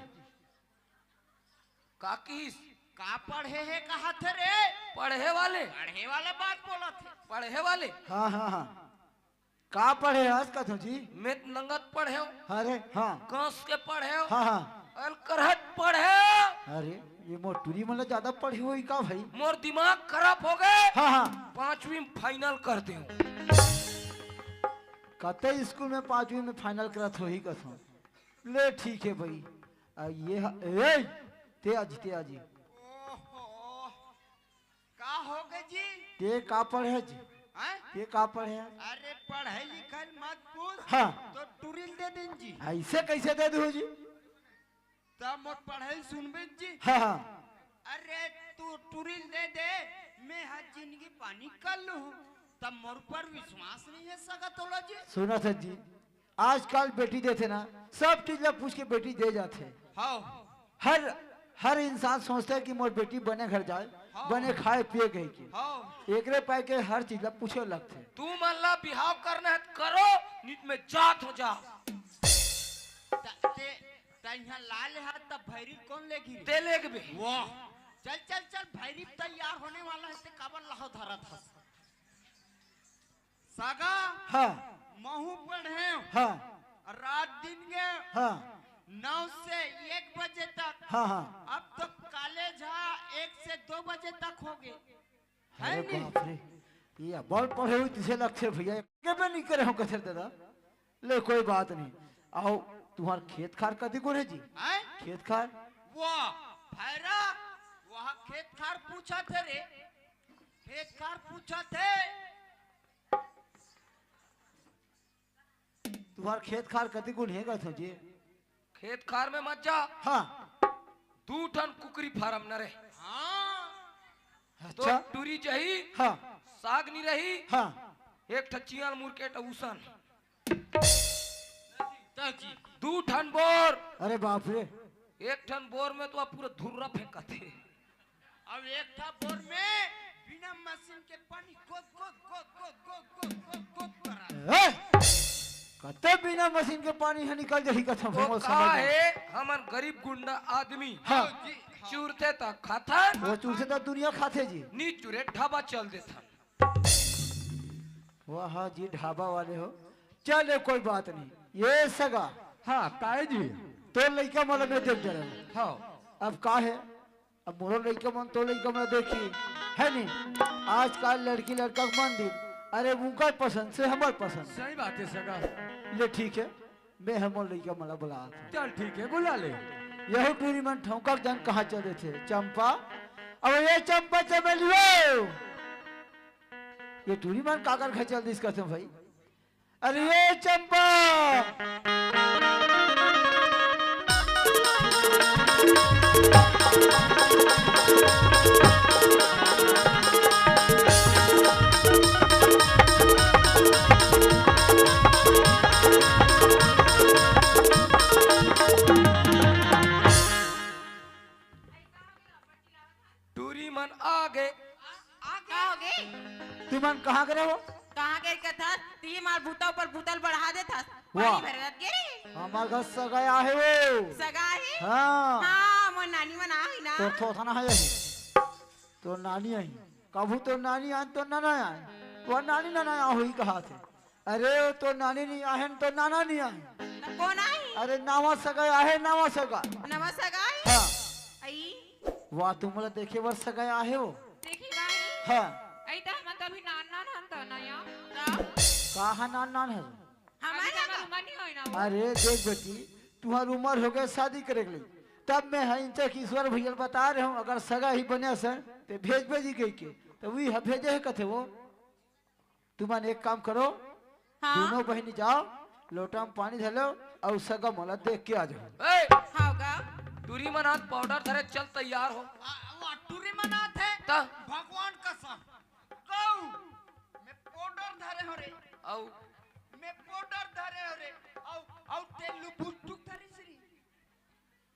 का किस? का पढ़े हे कहा थे रे? पढ़े वाले। पढ़े वाला बात बोला थे। पढ़े वाले। हाँ, हाँ, हाँ। का पढ़े हस कथों जी? मैं त नंगत पढ़ेंव। अरे, हाँ। कस के पढ़ेंव। हाँ, हाँ। अउ करहट पढ़ेंव। अरे, ये मोर टूरी मन ले ज्यादा पढ़े होही का भाई? मोर दिमाग खराब होगे। हाँ, हाँ। पाँचवीं में final कर देंव। कते स्कूल में पांचवी में फाइनल करत होही कथों। ले ठीक हे भाई। आ ये ह-, ए, ते आजी, ते आजी। ओहो, का होगे जी? ते का पढ़े जी? हैं? ते का पढ़े? अरे पढ़े लिखल मत पूछ। हाँ। तो टुरिल दे देन जी। ऐसे कैसे दे दू जी? तब मोर पढ़ाई सुनबे जी। हाँ, हाँ। अरे तू टुरिल दे दे, मैं हर जिंदगी पानी कर लूँ, तब मोर पर विश्वास नहीं है सगा तोला जी। सुना था जी, आजकल बेटी देथे ना, सब चीज ला पूछ के बेटी दे जाथे। हाँ। हर, हर इंसान सोचथे कि मोर बेटी बने घर जाए, हाँ। बने खाए पिए कहिके। हाँ। एकरे पाए के हर चीज ला पूछे लगथे। तू मन ला बिहाव करना है त करो, नित में जात हो जा। त-, ते त इहाँ ला ले हा, त भैरी कोन लेगी रे? ते लेगबे। वाह। चल, चल, चल, भैरी तैयार होने वाला है, ते काबर लाहो धरत हस? सगा, हाँ। महू पढ़े हूँ। हाँ। रात दिन के हाँ। नौ से एक बजे तक। हाँ, हाँ। अब तो कॉलेज हा, एक से दो बजे तक होगे। है अरे नहीं? बाप रे, ये बड़ पढ़े हुई तुझे लगथे भैया, के भी नहीं करे हो कथे दादा। ले कोई बात नहीं। आओ, तुम्हार खेत खार कति कोन हे जी? हैं? खेत खार? वाह, भैरा, वहाँ खेत खार पूछा थे रे, खेत खार पूछा थे। तुम्हार खेत खार कति कोन हे कथों जी? खेत खार में मत जा। हाँ। दू ठन कुकरी फार्म न रहे। हाँ। तो अच्छा। टूरी जही, हाँ। साग नी रही, हाँ। एक ठन चियाल मुरकेट उसन। दू ठन बोर। अरे बाप रे। एक ठन बोर में तो अब पूरा धुर्रा फेंकत हे। अब एक ठा बोर में बिना मशीन के पानी गोद, गोद, गोद, गोद, गोद, गोद, गोद, गोद करा। ए? कते बिना मशीन के पानी ह निकल जाही कथम, तो हमर का समझ में। हे, हमन गरीब गुंडा आदमी। हाँ। जी, हाँ। चुरथे त खाथन। वो चुरथे त दुनिया खाथे जी। नी चुरे ढाबा चल देथन। वाह जी, ढाबा वाले हो। चले, कोई बात नहीं। ये सगा। हाँ, काहे जी? तोर लइका मन ला मैं देख डरे हूँ। हाँ। अब का हे? अब मोरो लइका मन तो लइका मन देखी, है नी? आजकल लड़की लड़का के मन दिन, अरे उनकर पसंद से हमर पसंद। सही बात हे सगा। ले ठीक हे, मैं हमर लइका मन ला बुलात हूँ। चल ठीक हे, बुला ले। यहू टूरी मन ठौंका के जान कहाँ चल देथे, चंपा। अब ये चंपा चमेली हो, ये टूरी मन काकर घर चल दिस कथों भाई। अरे ये चंपा। टूरी मन आ गे। का होगे? तुमन कहाँ गे रहो? कहाँ गे कथस? ती मार बूता ऊपर बूता ल बढ़ा देथस। वाह। पानी भरे रख गे रे। हमर घर सगा आहे वो। सगा आहे? हाँ। हाँ, मोर नानी मन आही ना। तोर थोथना हे यही। तोर नानी आही। कभू तोर नानी आन, तोर नना आन। तोर नानी नना आ होही कहाथे। अरे, वो तो नानी नहीं आहे, तो नाना नहीं आहे। त कोन आहे? अरे, नावा सगा आहे, नावा सगा। नवा सगा आहे? हाँ। आई। वाह, तुमला देखे बर सगा आहे वो। देखी नहीं? हाँ। आई त हमन त अभी नान नान हन त ना या। त? कहाँ नान नान है? हमर अभी हमर उमर नहीं होय ना वो। अरे, देख बेटी, तुम्हार उमर हो गया शादी करे के लिए। तब मैं है इनसे कि ईश्वर भैया बता रहे हूँ, अगर सगा ही बने सर, ते भेज भेजी गई के। तो वही है, भेजे है कथे वो। तुमन एक काम करो, हाँ? दोनों बहिनी जाओ, लोटा में पानी धर लो अउ सगा मोला देख के आ जाओ। ए! हाँ गा। टूरी मन हाथ पाउडर धरे, चल तैयार हो। आ, वो टूरी मन हाथ हे। त? भगवान कसम। कहू, मैं पाउडर धरे हो रे। अउ? मैं पाउडर धरे हो रे। अउ, अउ ते लुबुटुक धरे श्री।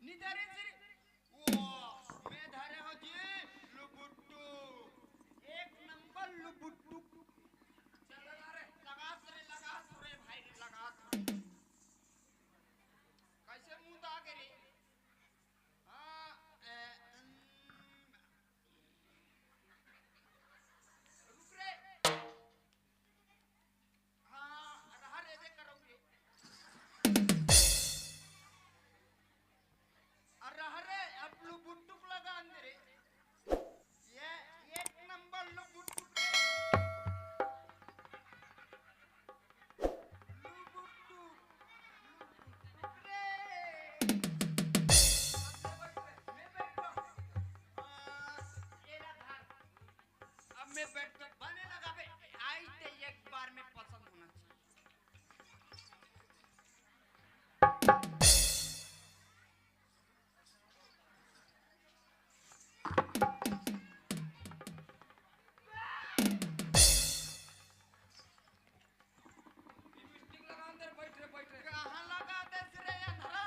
नी धरे श्री। वाह, मैं धरे हो जी, लुबुट्टू। एक नंबर लुबुट्टू। चल, लगा रे, लगा तो रे भाई, लगा तो रे। कैसे मुंह तो आगे रे? हाँ, ए, उम, रुक रे। हाँ, रहा रे, दे करो रे। अरे बैठ तो बने लगा बे। आई ते एक बार में पसंद होना चाहिए। लिपस्टिक लगा अंदर, बैठ रे, बैठ रे। कहाँ लगा दे रे अंधरा?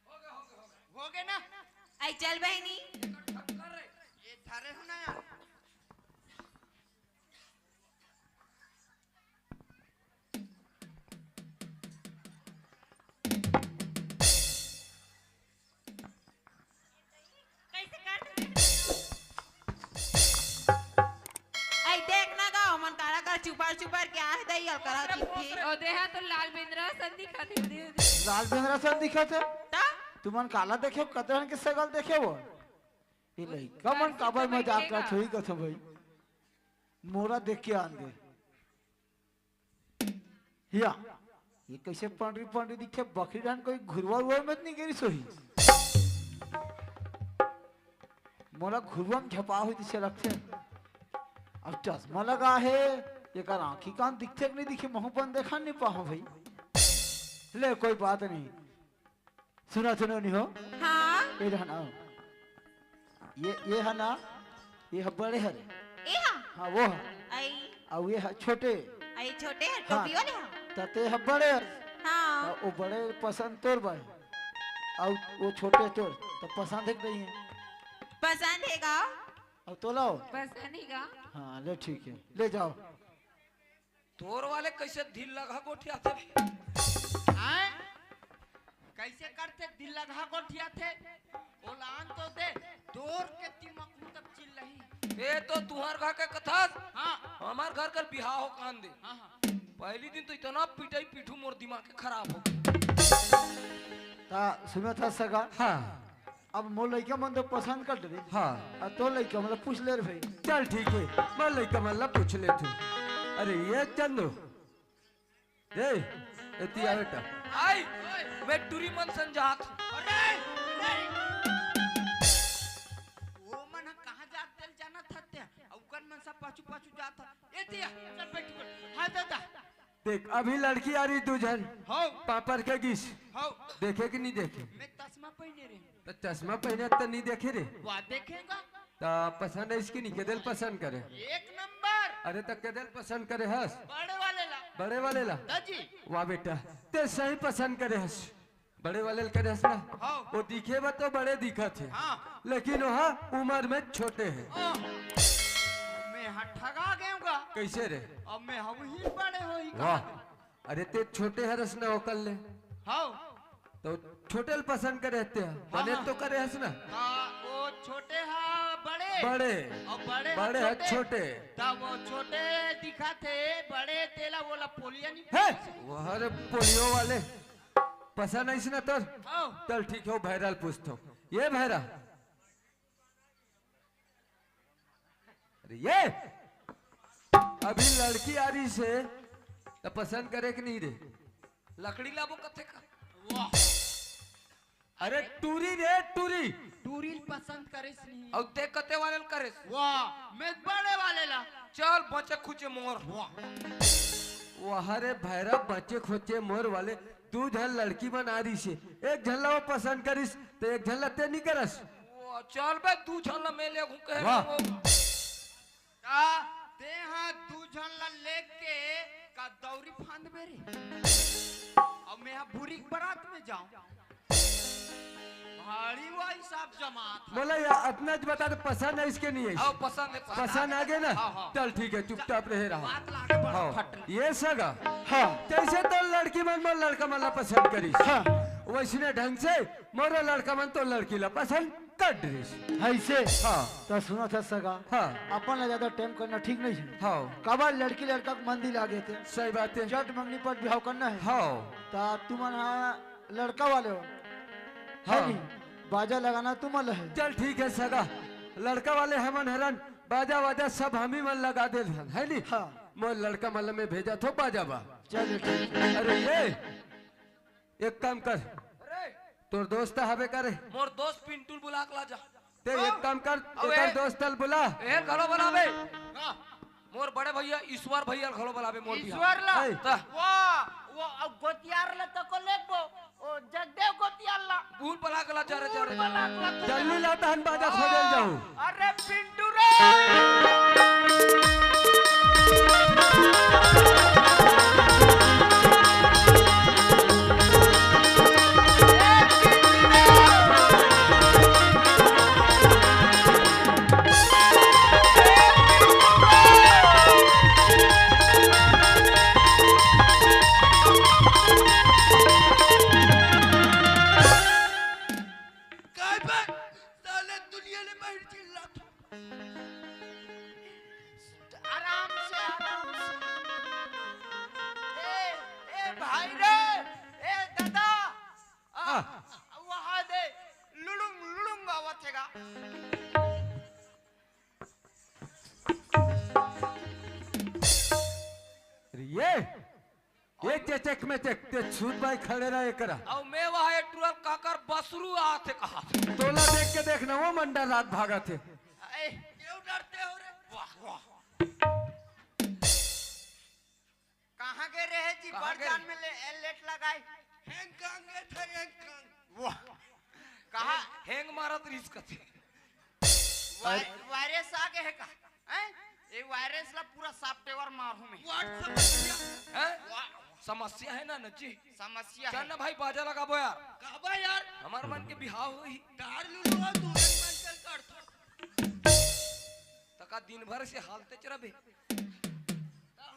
हो गया, हो गया, हो गया। हो गया ना? आई चल बहिनी। ये धरे हो ना यार। कैसे कर दे? आई देख ना गा, ओमन काला कर चुपार चुपार के आहे दई अलकरा चिट्ठी। ओ देहा तो लाल बेंदरा सन दिखत हे। लाल बेंदरा सन दिखत हे? ता? तुमन काला देखे, कतरन के सकल देखे वो? ये लइका मन काबर मजाक करत होही कथो भाई? मोला देख के आन दे। हिया, ये कैसे पंडरी पंडरी दिखे? बकरी डहन कोई घुरवा उरवा में नहीं गिरी सोही। मोला घुरवा में झपा होई तइसे लगथे। अब चश्मा लगा हे, एकर आँखी कान दिखथे कि नहीं दिखे, महू पन देखा नहीं पाहूँ भाई। ले, कोई बात नहीं। सुना, सुनो नहीं हो। हाँ। ए रहना। ये, ये है ना, ये है बड़े हरे। ए हा? हाँ, वो है। आई। अउ ये है छोटे। आई छोटे है, हाँ। टोपी वाले हा? तते है बड़े। हाँ। त वो बड़े पसंद तोर बाय। अउ वो छोटे तोर, त पसंद है कि नहीं है? पसंद है गा। अउ तोला हो? पसंद है गा। हाँ, ले ठीक है, ले जाओ। तोर वाले कैसे दिल लगा गोठियाथे? हैं? कैसे करथे दिल लगा गोठियाथे? ओला आन तो दे, तोर के दिमाग में तब चिल्लही। ए तो तुहर घर के कथस? हाँ। हमार घर कर बिहाव हो कान दे। हाँ, हाँ। पहली दिन तो इतना पिटाई पीठू मोर दिमाग के खराब हो गया। ता सुनत हस सगा? हाँ। अब मोर लइका मन तो पसंद कर डरे। हाँ। अब तोर लइका मन ला पूछ ले रे भाई। चल ठीक है, मोर लइका मन ला पूछ लेथों। अरे ये चंदू, ए, एती आ बेटा। आई, मैं टूरी मन सन जात। अरे, नहीं। वो मन ह कहाँ जात तेल जाना था ते। अउ कन मन सब पाछू पाछू जात था। एती आ, चल बैठ, बैठ। हाँ दादा। देख, अभी लड़की आ रही दू झन। हौ। पापड़ के गिस। हौ। देखे कि नहीं देखे? मैं तसमा पहिने रहे। त चश्मा पहिने त नहीं देखे रे। वाह, देखेगा। त पसंद है इसकी नहीं, केदेल पसंद करे? एक नंबर। अरे त केदेल पसंद करे हस? बड़े वाले ला। बड़े वाले ला? दाजी। वाह बेटा, ते सही पसंद करे हस। बड़े वाले ला करे हस ना? हाँ। वो दिखे बा तो बड़े दिखत हे। हाँ। लेकिन वह उम्र में छोटे हे। हाँ। मैं हा ठगा गयूंगा। कैसे रे? अब मैं हम ही बड़े होई वाह। कहा। अरे ते छोटे हरस ना ओकर ले। हाँ। तो छोटे ल पसंद करे हते ह, हाँ, बने हाँ। तो करे हस ना। हाँ, वो छोटे हा बड़े। बड़े। और बड़े हा बड़े हा छोटे। छोटे। तब वो छोटे दिखाथे, बड़े तेला वोला पोलिया नहीं हे, पसंद। वो हर पोलियो वाले पसंद आइस ना तोर। हाँ। चल ठीक है, वो भैरा ल पूछथों। ये भैरा, अरे ये अभी लड़की आ रही से त पसंद करे कि नहीं रे? लकड़ी लाबो कथे का? वाह। अरे टूरी रे टूरी। टूरी ल पसंद करेस नहीं। अउ ते कते वाले ल करेस? वाह, मैं बड़े वाले ला। चल बचे खुचे मोर। वाह। वाह रे भैरा, बचे खुचे मोर वाले। दू झन लड़की मन आ रही से, एक झन ला वो पसंद करिस त एक झन ला ते नहीं करस। वो चल बे, दू झन ला मैं लेगहूं कहे वाह। वो। का ते हा दू झन ला लेके का दौरी फांद बे रे? अब मैं हा भूरी के बारात में जाऊं। भारी वो हिसाब जमा था। बोला या अपना ज बता दे, पसंद है इसके नहीं है? हाँ, पसंद है, पसंद पसंद आ गया ना? हाँ, हाँ। चल ठीक है, चुपचाप रहे रहा। बात ला आगे बढ़ा, हाँ। फट ले। ये सगा। हाँ। जैसे तो लड़की मन मोर लड़का मन ला पसंद करिस। हाँ। वैसने ढंग से मोरो लड़का मन तो लड़की ला पसंद कर डरिस। ऐसे? हाँ। तो सुनत हस सगा। हाँ। अपन ला ज्यादा टाइम करना ठीक नहीं है। हाँ। काबर लड़की लड़का के मन दिला गे थे। सही बात है। चट मंगनी पर बिहाव करना है। हाँ। ता तुमन हा लड़का वाले हो। है हाँ। नहीं? बाजा लगाना तुमन ला है। चल ठीक है सगा। लड़का वाले हमन हरन, बाजा वाजा सब हमी मन लगा दे हन, है नहीं? हाँ। मोर लड़का मन ल मैं भेजत हों बाजा बर। चलो, ठीक हे। अरे ये, एक काम कर, अरे, तोर दोस्त हवे का रे? मोर दोस्त पिंटू ल बुला के ला जा। ते एक काम कर, अबे। एकर दोस्त ल बुला। ए, घलो बुलाबे। हाँ। मोर बड़े भैया ईश्वर भैया ल घलो बुलाबे, मोर बिहाव। ईश्वर ला? ए। त। वाह, वो अब गोतियार ला तको लेबो। ओ जगदेव गोतियार ला। भूल भला गला, जा रे, जा रे। भूल भला गला। जल्दी ला, तहन बाजा खोजल जाऊ। अरे पिंटू रे। काय बे? साले दुनिया ले बाहर चिल्लात। आराम से, आराम से। ए, ए भाई रे, ए दादा, आ, हाँ। वहाँ दे, लुलुंग, लुलुंग आवत हे गा। अरे ये, ये चेचक में चेक, ते छूत भाई खड़े रहे करा। अउ मैं वहाँ एक टुरल काकर बसरू आथे कहा। तोला देख के देखना, वो मंडा रात भागत हे। अरे, क्यों डरते हो रे? वाह, वाह। कहाँ गए रहे जी? कहाँ गए? बड़जान में ले, ए, लेट लगाए। हैंग कांग गए थे, हैंग कांग। वाह। कहाँ? हैंग, हैंग मारत रिस कथे। वाय-, अरे। वायरस आ गए है का? हैं? ये वायरस ला पूरा सॉफ्टवेयर मारू मैं। What समस्या? हैं? वाह। समस्या है ना, ना जी? समस्या चल है। ना भाई, बाजा लगाबो यार। काबा यार? हमार मन के बिहाव होही। दार लुलुआ, तू एक मन चल कर था। तका दिन भर से हालते चरबे। त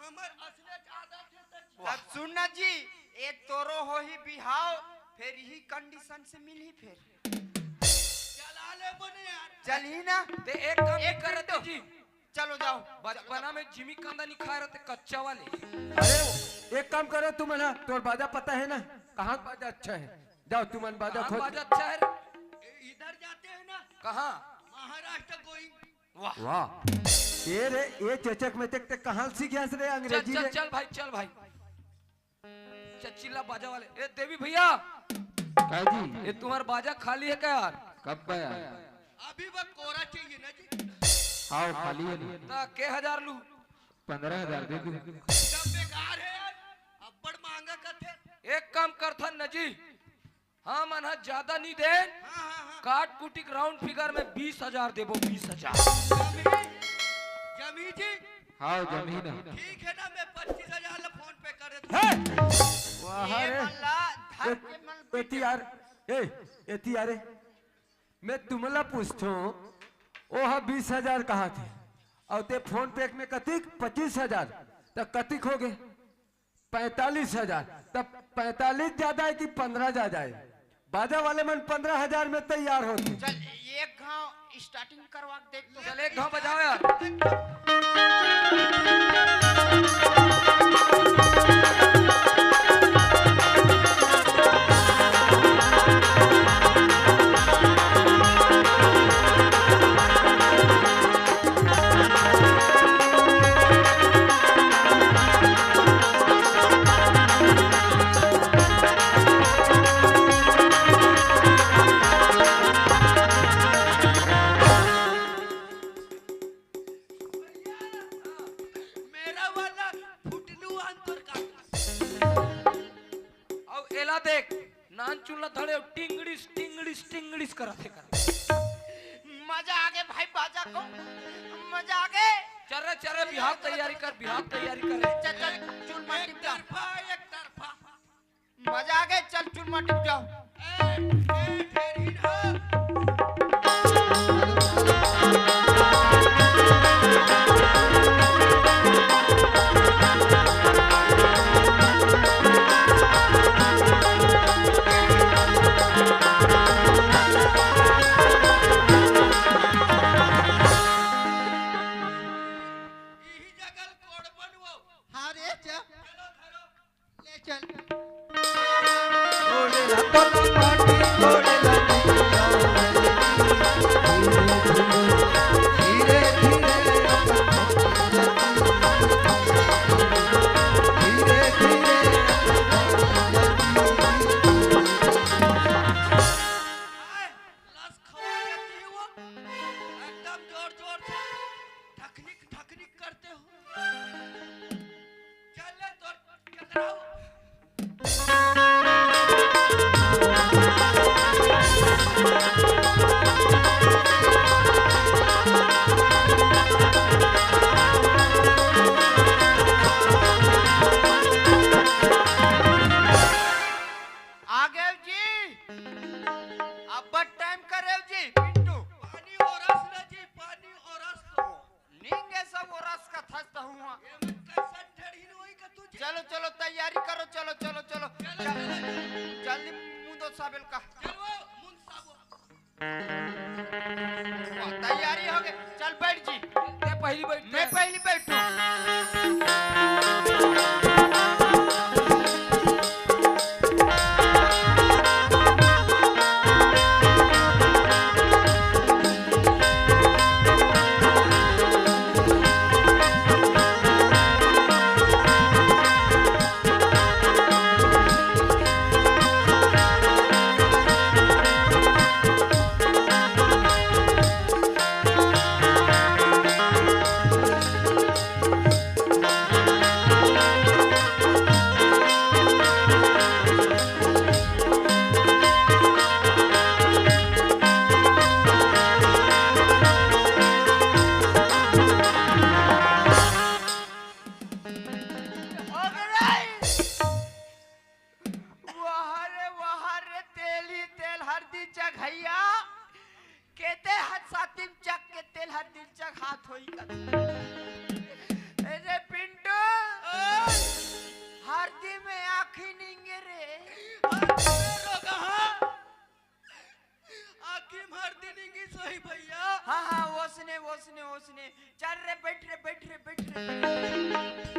हमर असले ज्यादा थे त तब सुन ना जी, ए तोरो होही बिहाव, फिर यही कंडीशन से मिलही फिर। चला ले बने यार। चलही ना। ते एक काम एक कर मिनट। जी। चलो जाओ। बचपना में जिमी कांदा नहीं खाए रहते कच्चा वाले। अरे, एक काम करो तुमन ह, तोर बाजा पता है ना, कहाँ बाजा अच्छा है? जाओ तुमन बाजा कहाँ खोज। बाजा अच्छा है रे? इधर जाते हैं ना। कहाँ? महाराष्ट्र गोइंग। वाह। वाह। ए रे, ए चेचक में ते, ते कहाँ सीख गया रे चल, अंग्रेजी चल, रे? चल भाई, चल भाई। चल, चिल्ला बाजा वाले। ए देवी भैया। का जी? ये तुम्हारा बाजा खाली है क्या यार? कब का यार? अभी वो कोरा चाहिए ना जी। हाँ, खाली है ना। त के हजार लू? पन्द्रह हजार दे दू। एकदम बेकार है यार। अब्बड़ महंगा कथे। एक काम कर था ना जी। हाँ, मन ह ज्यादा नहीं देन। हाँ, हाँ, हाँ। काट कुटिक राउंड फिगर में बीस हजार देबो, बीस हजार। जमी, जमी जी। हाँ, जमी ना। ठीक है ना, मैं पच्चीस हजार ला फोन पे कर देता हूँ। हे! वाह ए रे। मल्ला, धर ए, के मल एती यार, ए, एती यार, ए। मैं तुमला पूछथों, ओ हा बीस हजार कहा थे, अउ ते फोन पे में कतिक? पच्चीस हजार, त कतिक हो गए? पैंतालीस हजार। तब पैंतालीस ज्यादा है कि पन्द्रह ज्यादा है? बाजा वाले मन पन्द्रह हजार में तैयार होते। चल, एक घाव स्टार्टिंग करवा के देख तो। चल, एक घाव बजाओ यार। मेरा वाला फुटलू अंतर का। अब एला देख, नान चुल्ला धड़े टिंगड़िस, टिंगड़िस, टिंगड़िस करत हे कर। मजा आ गए भाई, बाजा को मजा आ गए। चल रे, चल रे, बिहाव तैयारी कर, बिहाव तैयारी कर। चल, चल, चुल माटी एक तरफा, एक तरफा। मजा आ गए, चल चुल माटी जाओ। ए, ए, ढेर ही ना। इही जगह कोड़ बनवाओ। हाँ रे, जा। चलो, धरो। ले चल। साबेल का। चल वो, मुन साबो। वाह, तैयारी हो गई। चल बैठ जी। ते पहली बैठ। मैं पहली बैठू। वाह रे, वाह रे, तेल ही तेल, हरदी चघैया। केते हाथ सातिम चक के तेल हरदी चघात होई कथे। अरे पिंटू, हरदी में आँखी निंगे रे। हरदी में रोगहा। आँखी में हरदी निंगी सोई भैया। हाँ, हाँ, ओसने, ओसने, ओसने। चल रे, बैठ रे, बैठ रे, बैठ रे।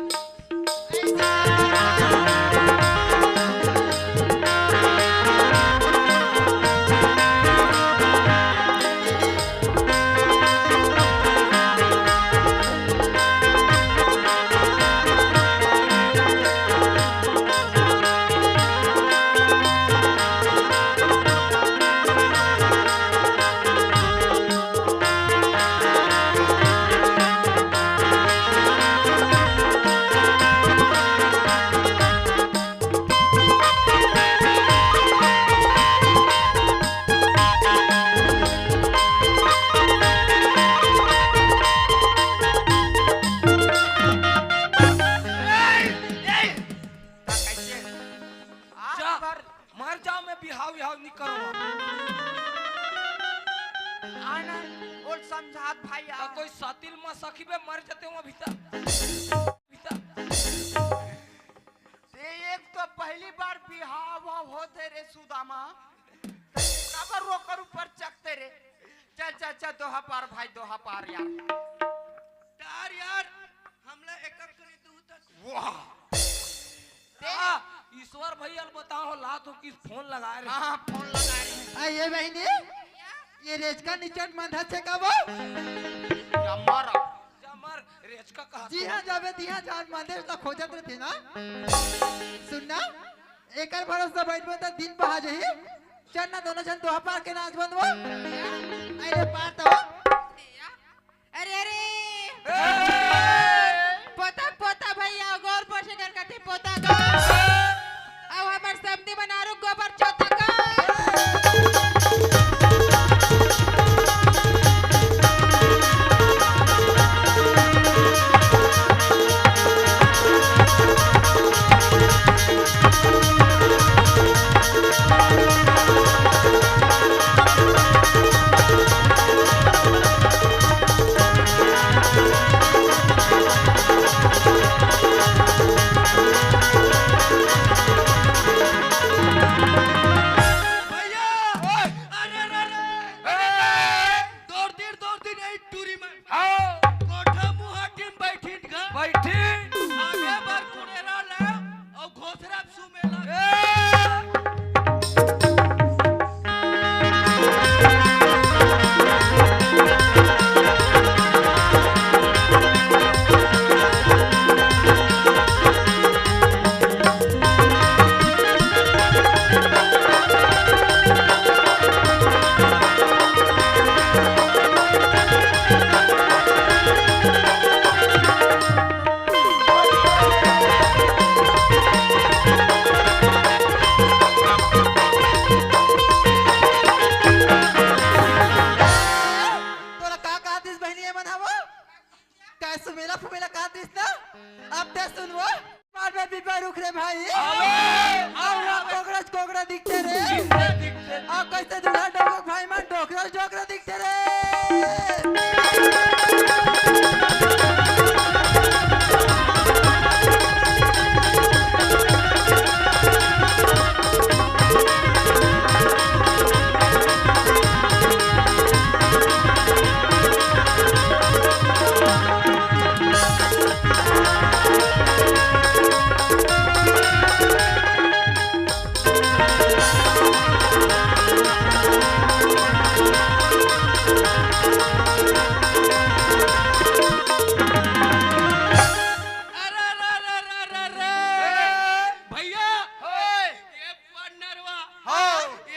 आज जा, पर मर जाओ, मैं बिहाव विहाव नहीं करूँगा। आना, बोल समझात भाई तो यार। कोई सातिल मा सखी बे मर जाते हो अभी तक। अभी तक। ते एक तो पहली बार बिहाव वाव होते रे सुदामा। ते काबर ओकर ऊपर चकते रे। चल, चल, चल, दोहा पार भाई, दोहा पार यार। तार यार, हमला एकक तो नहीं तू तक। वाह। ते आ, ईश्वर भैया ल बताओ, ला तो किस फोन लगा रहे। हाँ, फोन लगा रहे। आ, ये बहिनी, ये रेचका निचट मंधा छे का वो? जमर। जमर, रेचका कहा जी तो। हाँ, जाबे दिहा जान मंदेश ला खोजत रहते ना। सुन ना, एकर भरोसा बैठ बता दिन बहा जही। चल ना दोनों जन दोहा पार के नाच बंद वो। अरे पार तो। अरे, अरे। ए! पोता, पोता भैया, गोर पोछे कर कथे पोता का। अब हमर समधी मन आरु गोबर चोता का।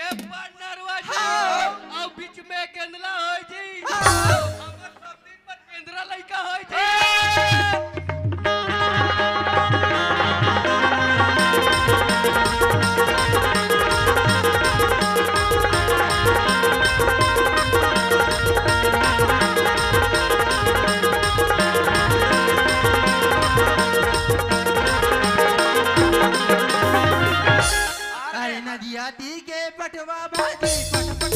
ए, पर नरवा जी, हाँ। अउ बीच में गेंदला होय जी। हाँ। हमर सब दिन पर गेंदरा लइका होय जी। अरे नदिया ती के पटवा भाजी पट पट।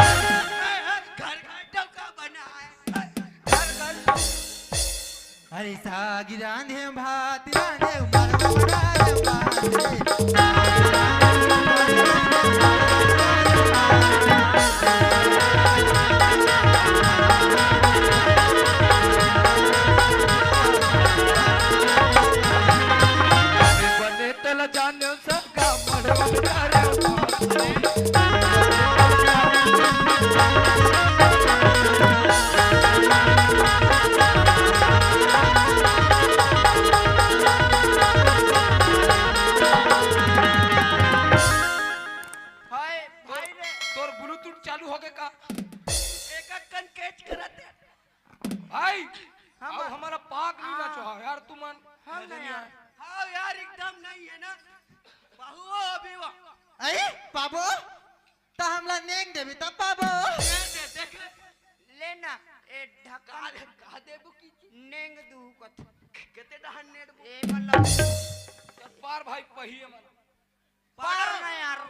घर घर डौका बना है। घर घर अरे साग रांधे भात रांधे मरवा रांधे भात। बने तोला जाने सब का मरवा रांधे भात। हाय, भाई रे। तोर Bluetooth चालू होगे का? एक कन catch करत हे। भाई, हाँ, अब माँ। हमारा पाग नहीं ना हाँ। चाहा यार, तुमन। हम नहीं यार। हाँ यार, एकदम नहीं है ना। बाबू अभी वो। अरे, बाबू, त हमला नेंग देबे त पाबो। दे, दे, देख ले। ले ना, ए ढक्कन। का दे, का देबो की चीज? नेंग दू कथे। केते डहन नेंगबो? ए मतलब। चल पार भाई, पहिए मन। पार पार। ना यार।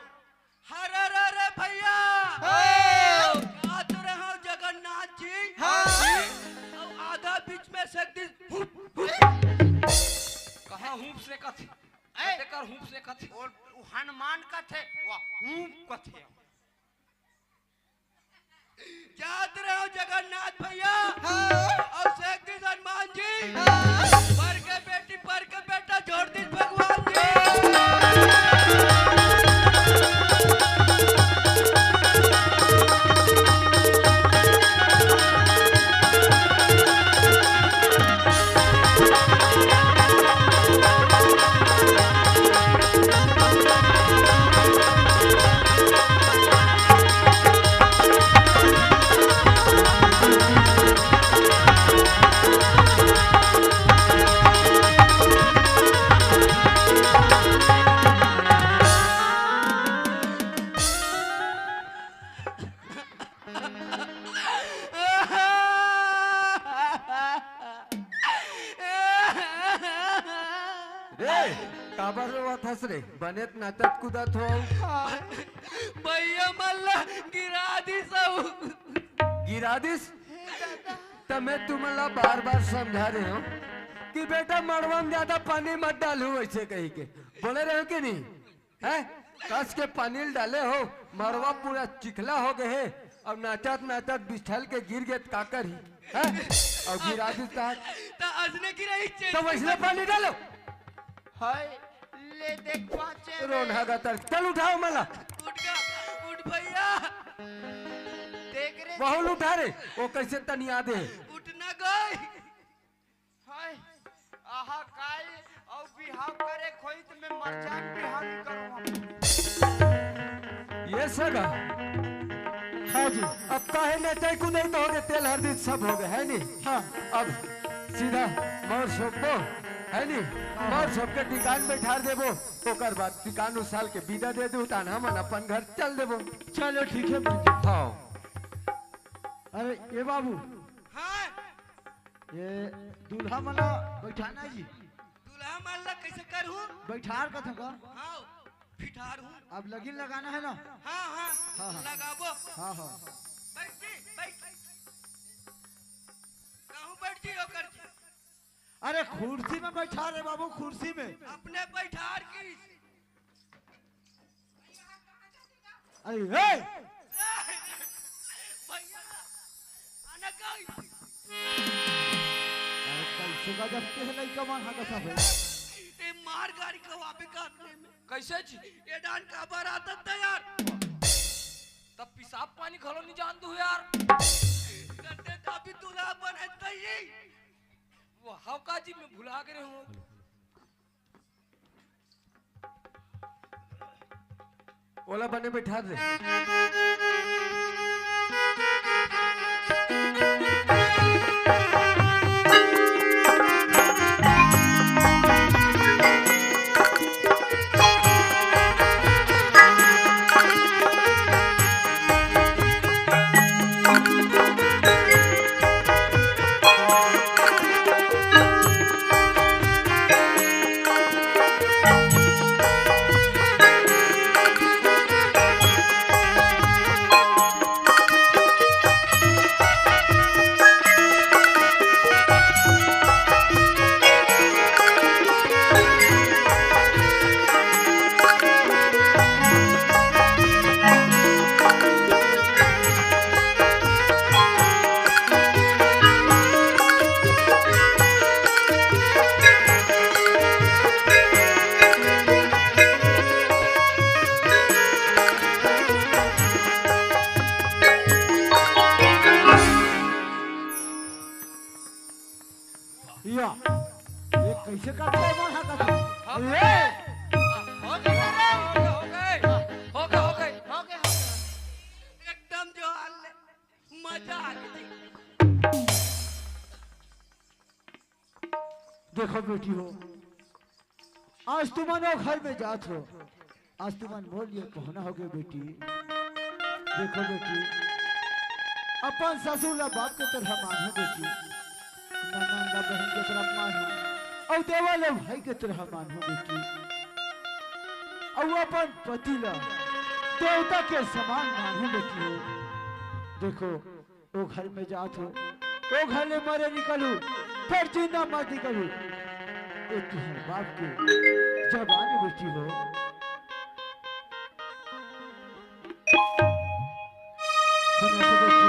हरे रे रे भैया। हाँ। का तो रहो जगन्नाथ जी। हाँ। अउ आधा बीच में से दिस हुप, हुप। कहाँ हुप से कथे? ए! तेकर हुप से कथे। ओ, ओ हनुमान कथे, वाह, हुप कथे। जात रहो जगन्नाथ भैया। हाँ। अउ शेख जी हनुमान जी। हाँ। पर के बेटी, पर के बेटा, जोड़ दीस भगवान जी। ए, काबर रोवत हस रे? बने त नाचत कूदत हो। भैया मन ला गिरा दिस अउ। गिरा दिस? त मैं तुमन ला बार-बार समझा रहे हूँ कि बेटा मड़वा में ज्यादा पानी मत डालू, ऐसे कही के बोले रहे हो कि नहीं? हैं? कस के पानी ल डाले हो, मड़वा पूरा चिखला हो गए हे, अउ नाचत नाचत बिछल के गिर गे त का करही? हैं? अउ गिरा दिस त त असने गिरही चे। त वैसने पानी डालो। हाय, ले देख पाचे रे। रोनहा गतर, चल उठाओ मला। उठ गा, उठ भैया। देख रे। वहू ल उठा रे, ओ कैसे तनिया दे। उठ ना गई। हाय, आहा, काल अउ बिहाव करे खोई त मैं मर जान बिहाव ही करूँ हम। ये सगा। हाँ जी। अब काहे नचई कुदई तो हो गए, तेल हरदी सब हो गए, है नी? हाँ। अब सीधा मौर सोपबो, है नी? हाँ। मौर सोप के टिकान बैठार देबो, ओकर बाद टिकान उसाल के विदा दे दू, तान हमन अपन घर चल देबो। चलो ठीक है पंडित। हाँ। अरे ये बाबू। हाँ। ये दूल्हा मन ला बैठाना जी। दूल्हा मन ला कैसे करहूँ? बैठार कथों का? हाँ, फिठार हूँ। अब लगिन लगाना है ना? हाँ, हाँ, हाँ, हाँ। लगाबो। हाँ, हाँ। बैठ जी, बैठ। कहूँ बैठ जी, ओकर जी। अरे कुर्सी में बैठार रे बाबू, कुर्सी में। अपने बैठार की। ए, ए! भैया, आना कहीं। अरे, कैसे गजब के है लइका मन हा गजब है। ए, मार गाड़ी खवाबे का अपने में। कैसे जी? ए डान का बार आता था यार। तब पेशाब पानी घलो नहीं जान दू यार। करते तभी दूल्हा बने तई। वो हव का जी, मैं भुला गए हूँ। ओला बने बैठा दे। या, ये कैसे करता है वहाँ का? हाँ। ये हो गए, हो गए, हो गए, हो गए, हो गए। एकदम जो हाल है, मजा आ गई। देखो बेटी हो, आज तुमन ओ घर में जात हो, आज तुमन मोर लिए पहुना हो गए बेटी। देखो बेटी, अपन ससुर ला बाप के तरह मानहू बेटी, ननद ला बहन के तरह मानहू, अउ देवर ला भाई के तरह मानहू बेटी, अउ अपन पति ला देवता के समान मानहू बेटी हो। देखो, ओ घर में जात हो, ओ घर ले मरे निकलू, फेर जिंदा मत निकलू। ए तुहर बाप के जबान बेटी हो। सुनो तो बेटी।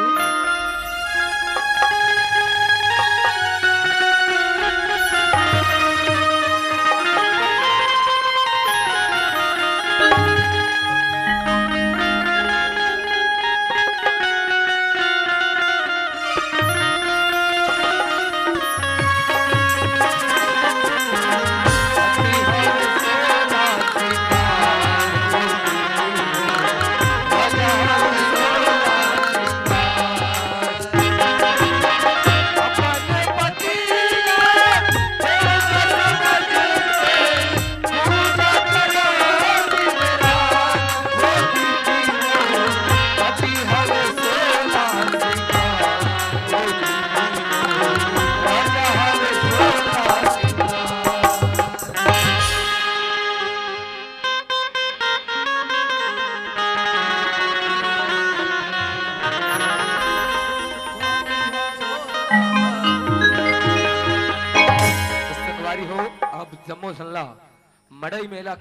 संगवारी हो, अब जम्मो झन ला मड़ई मेला के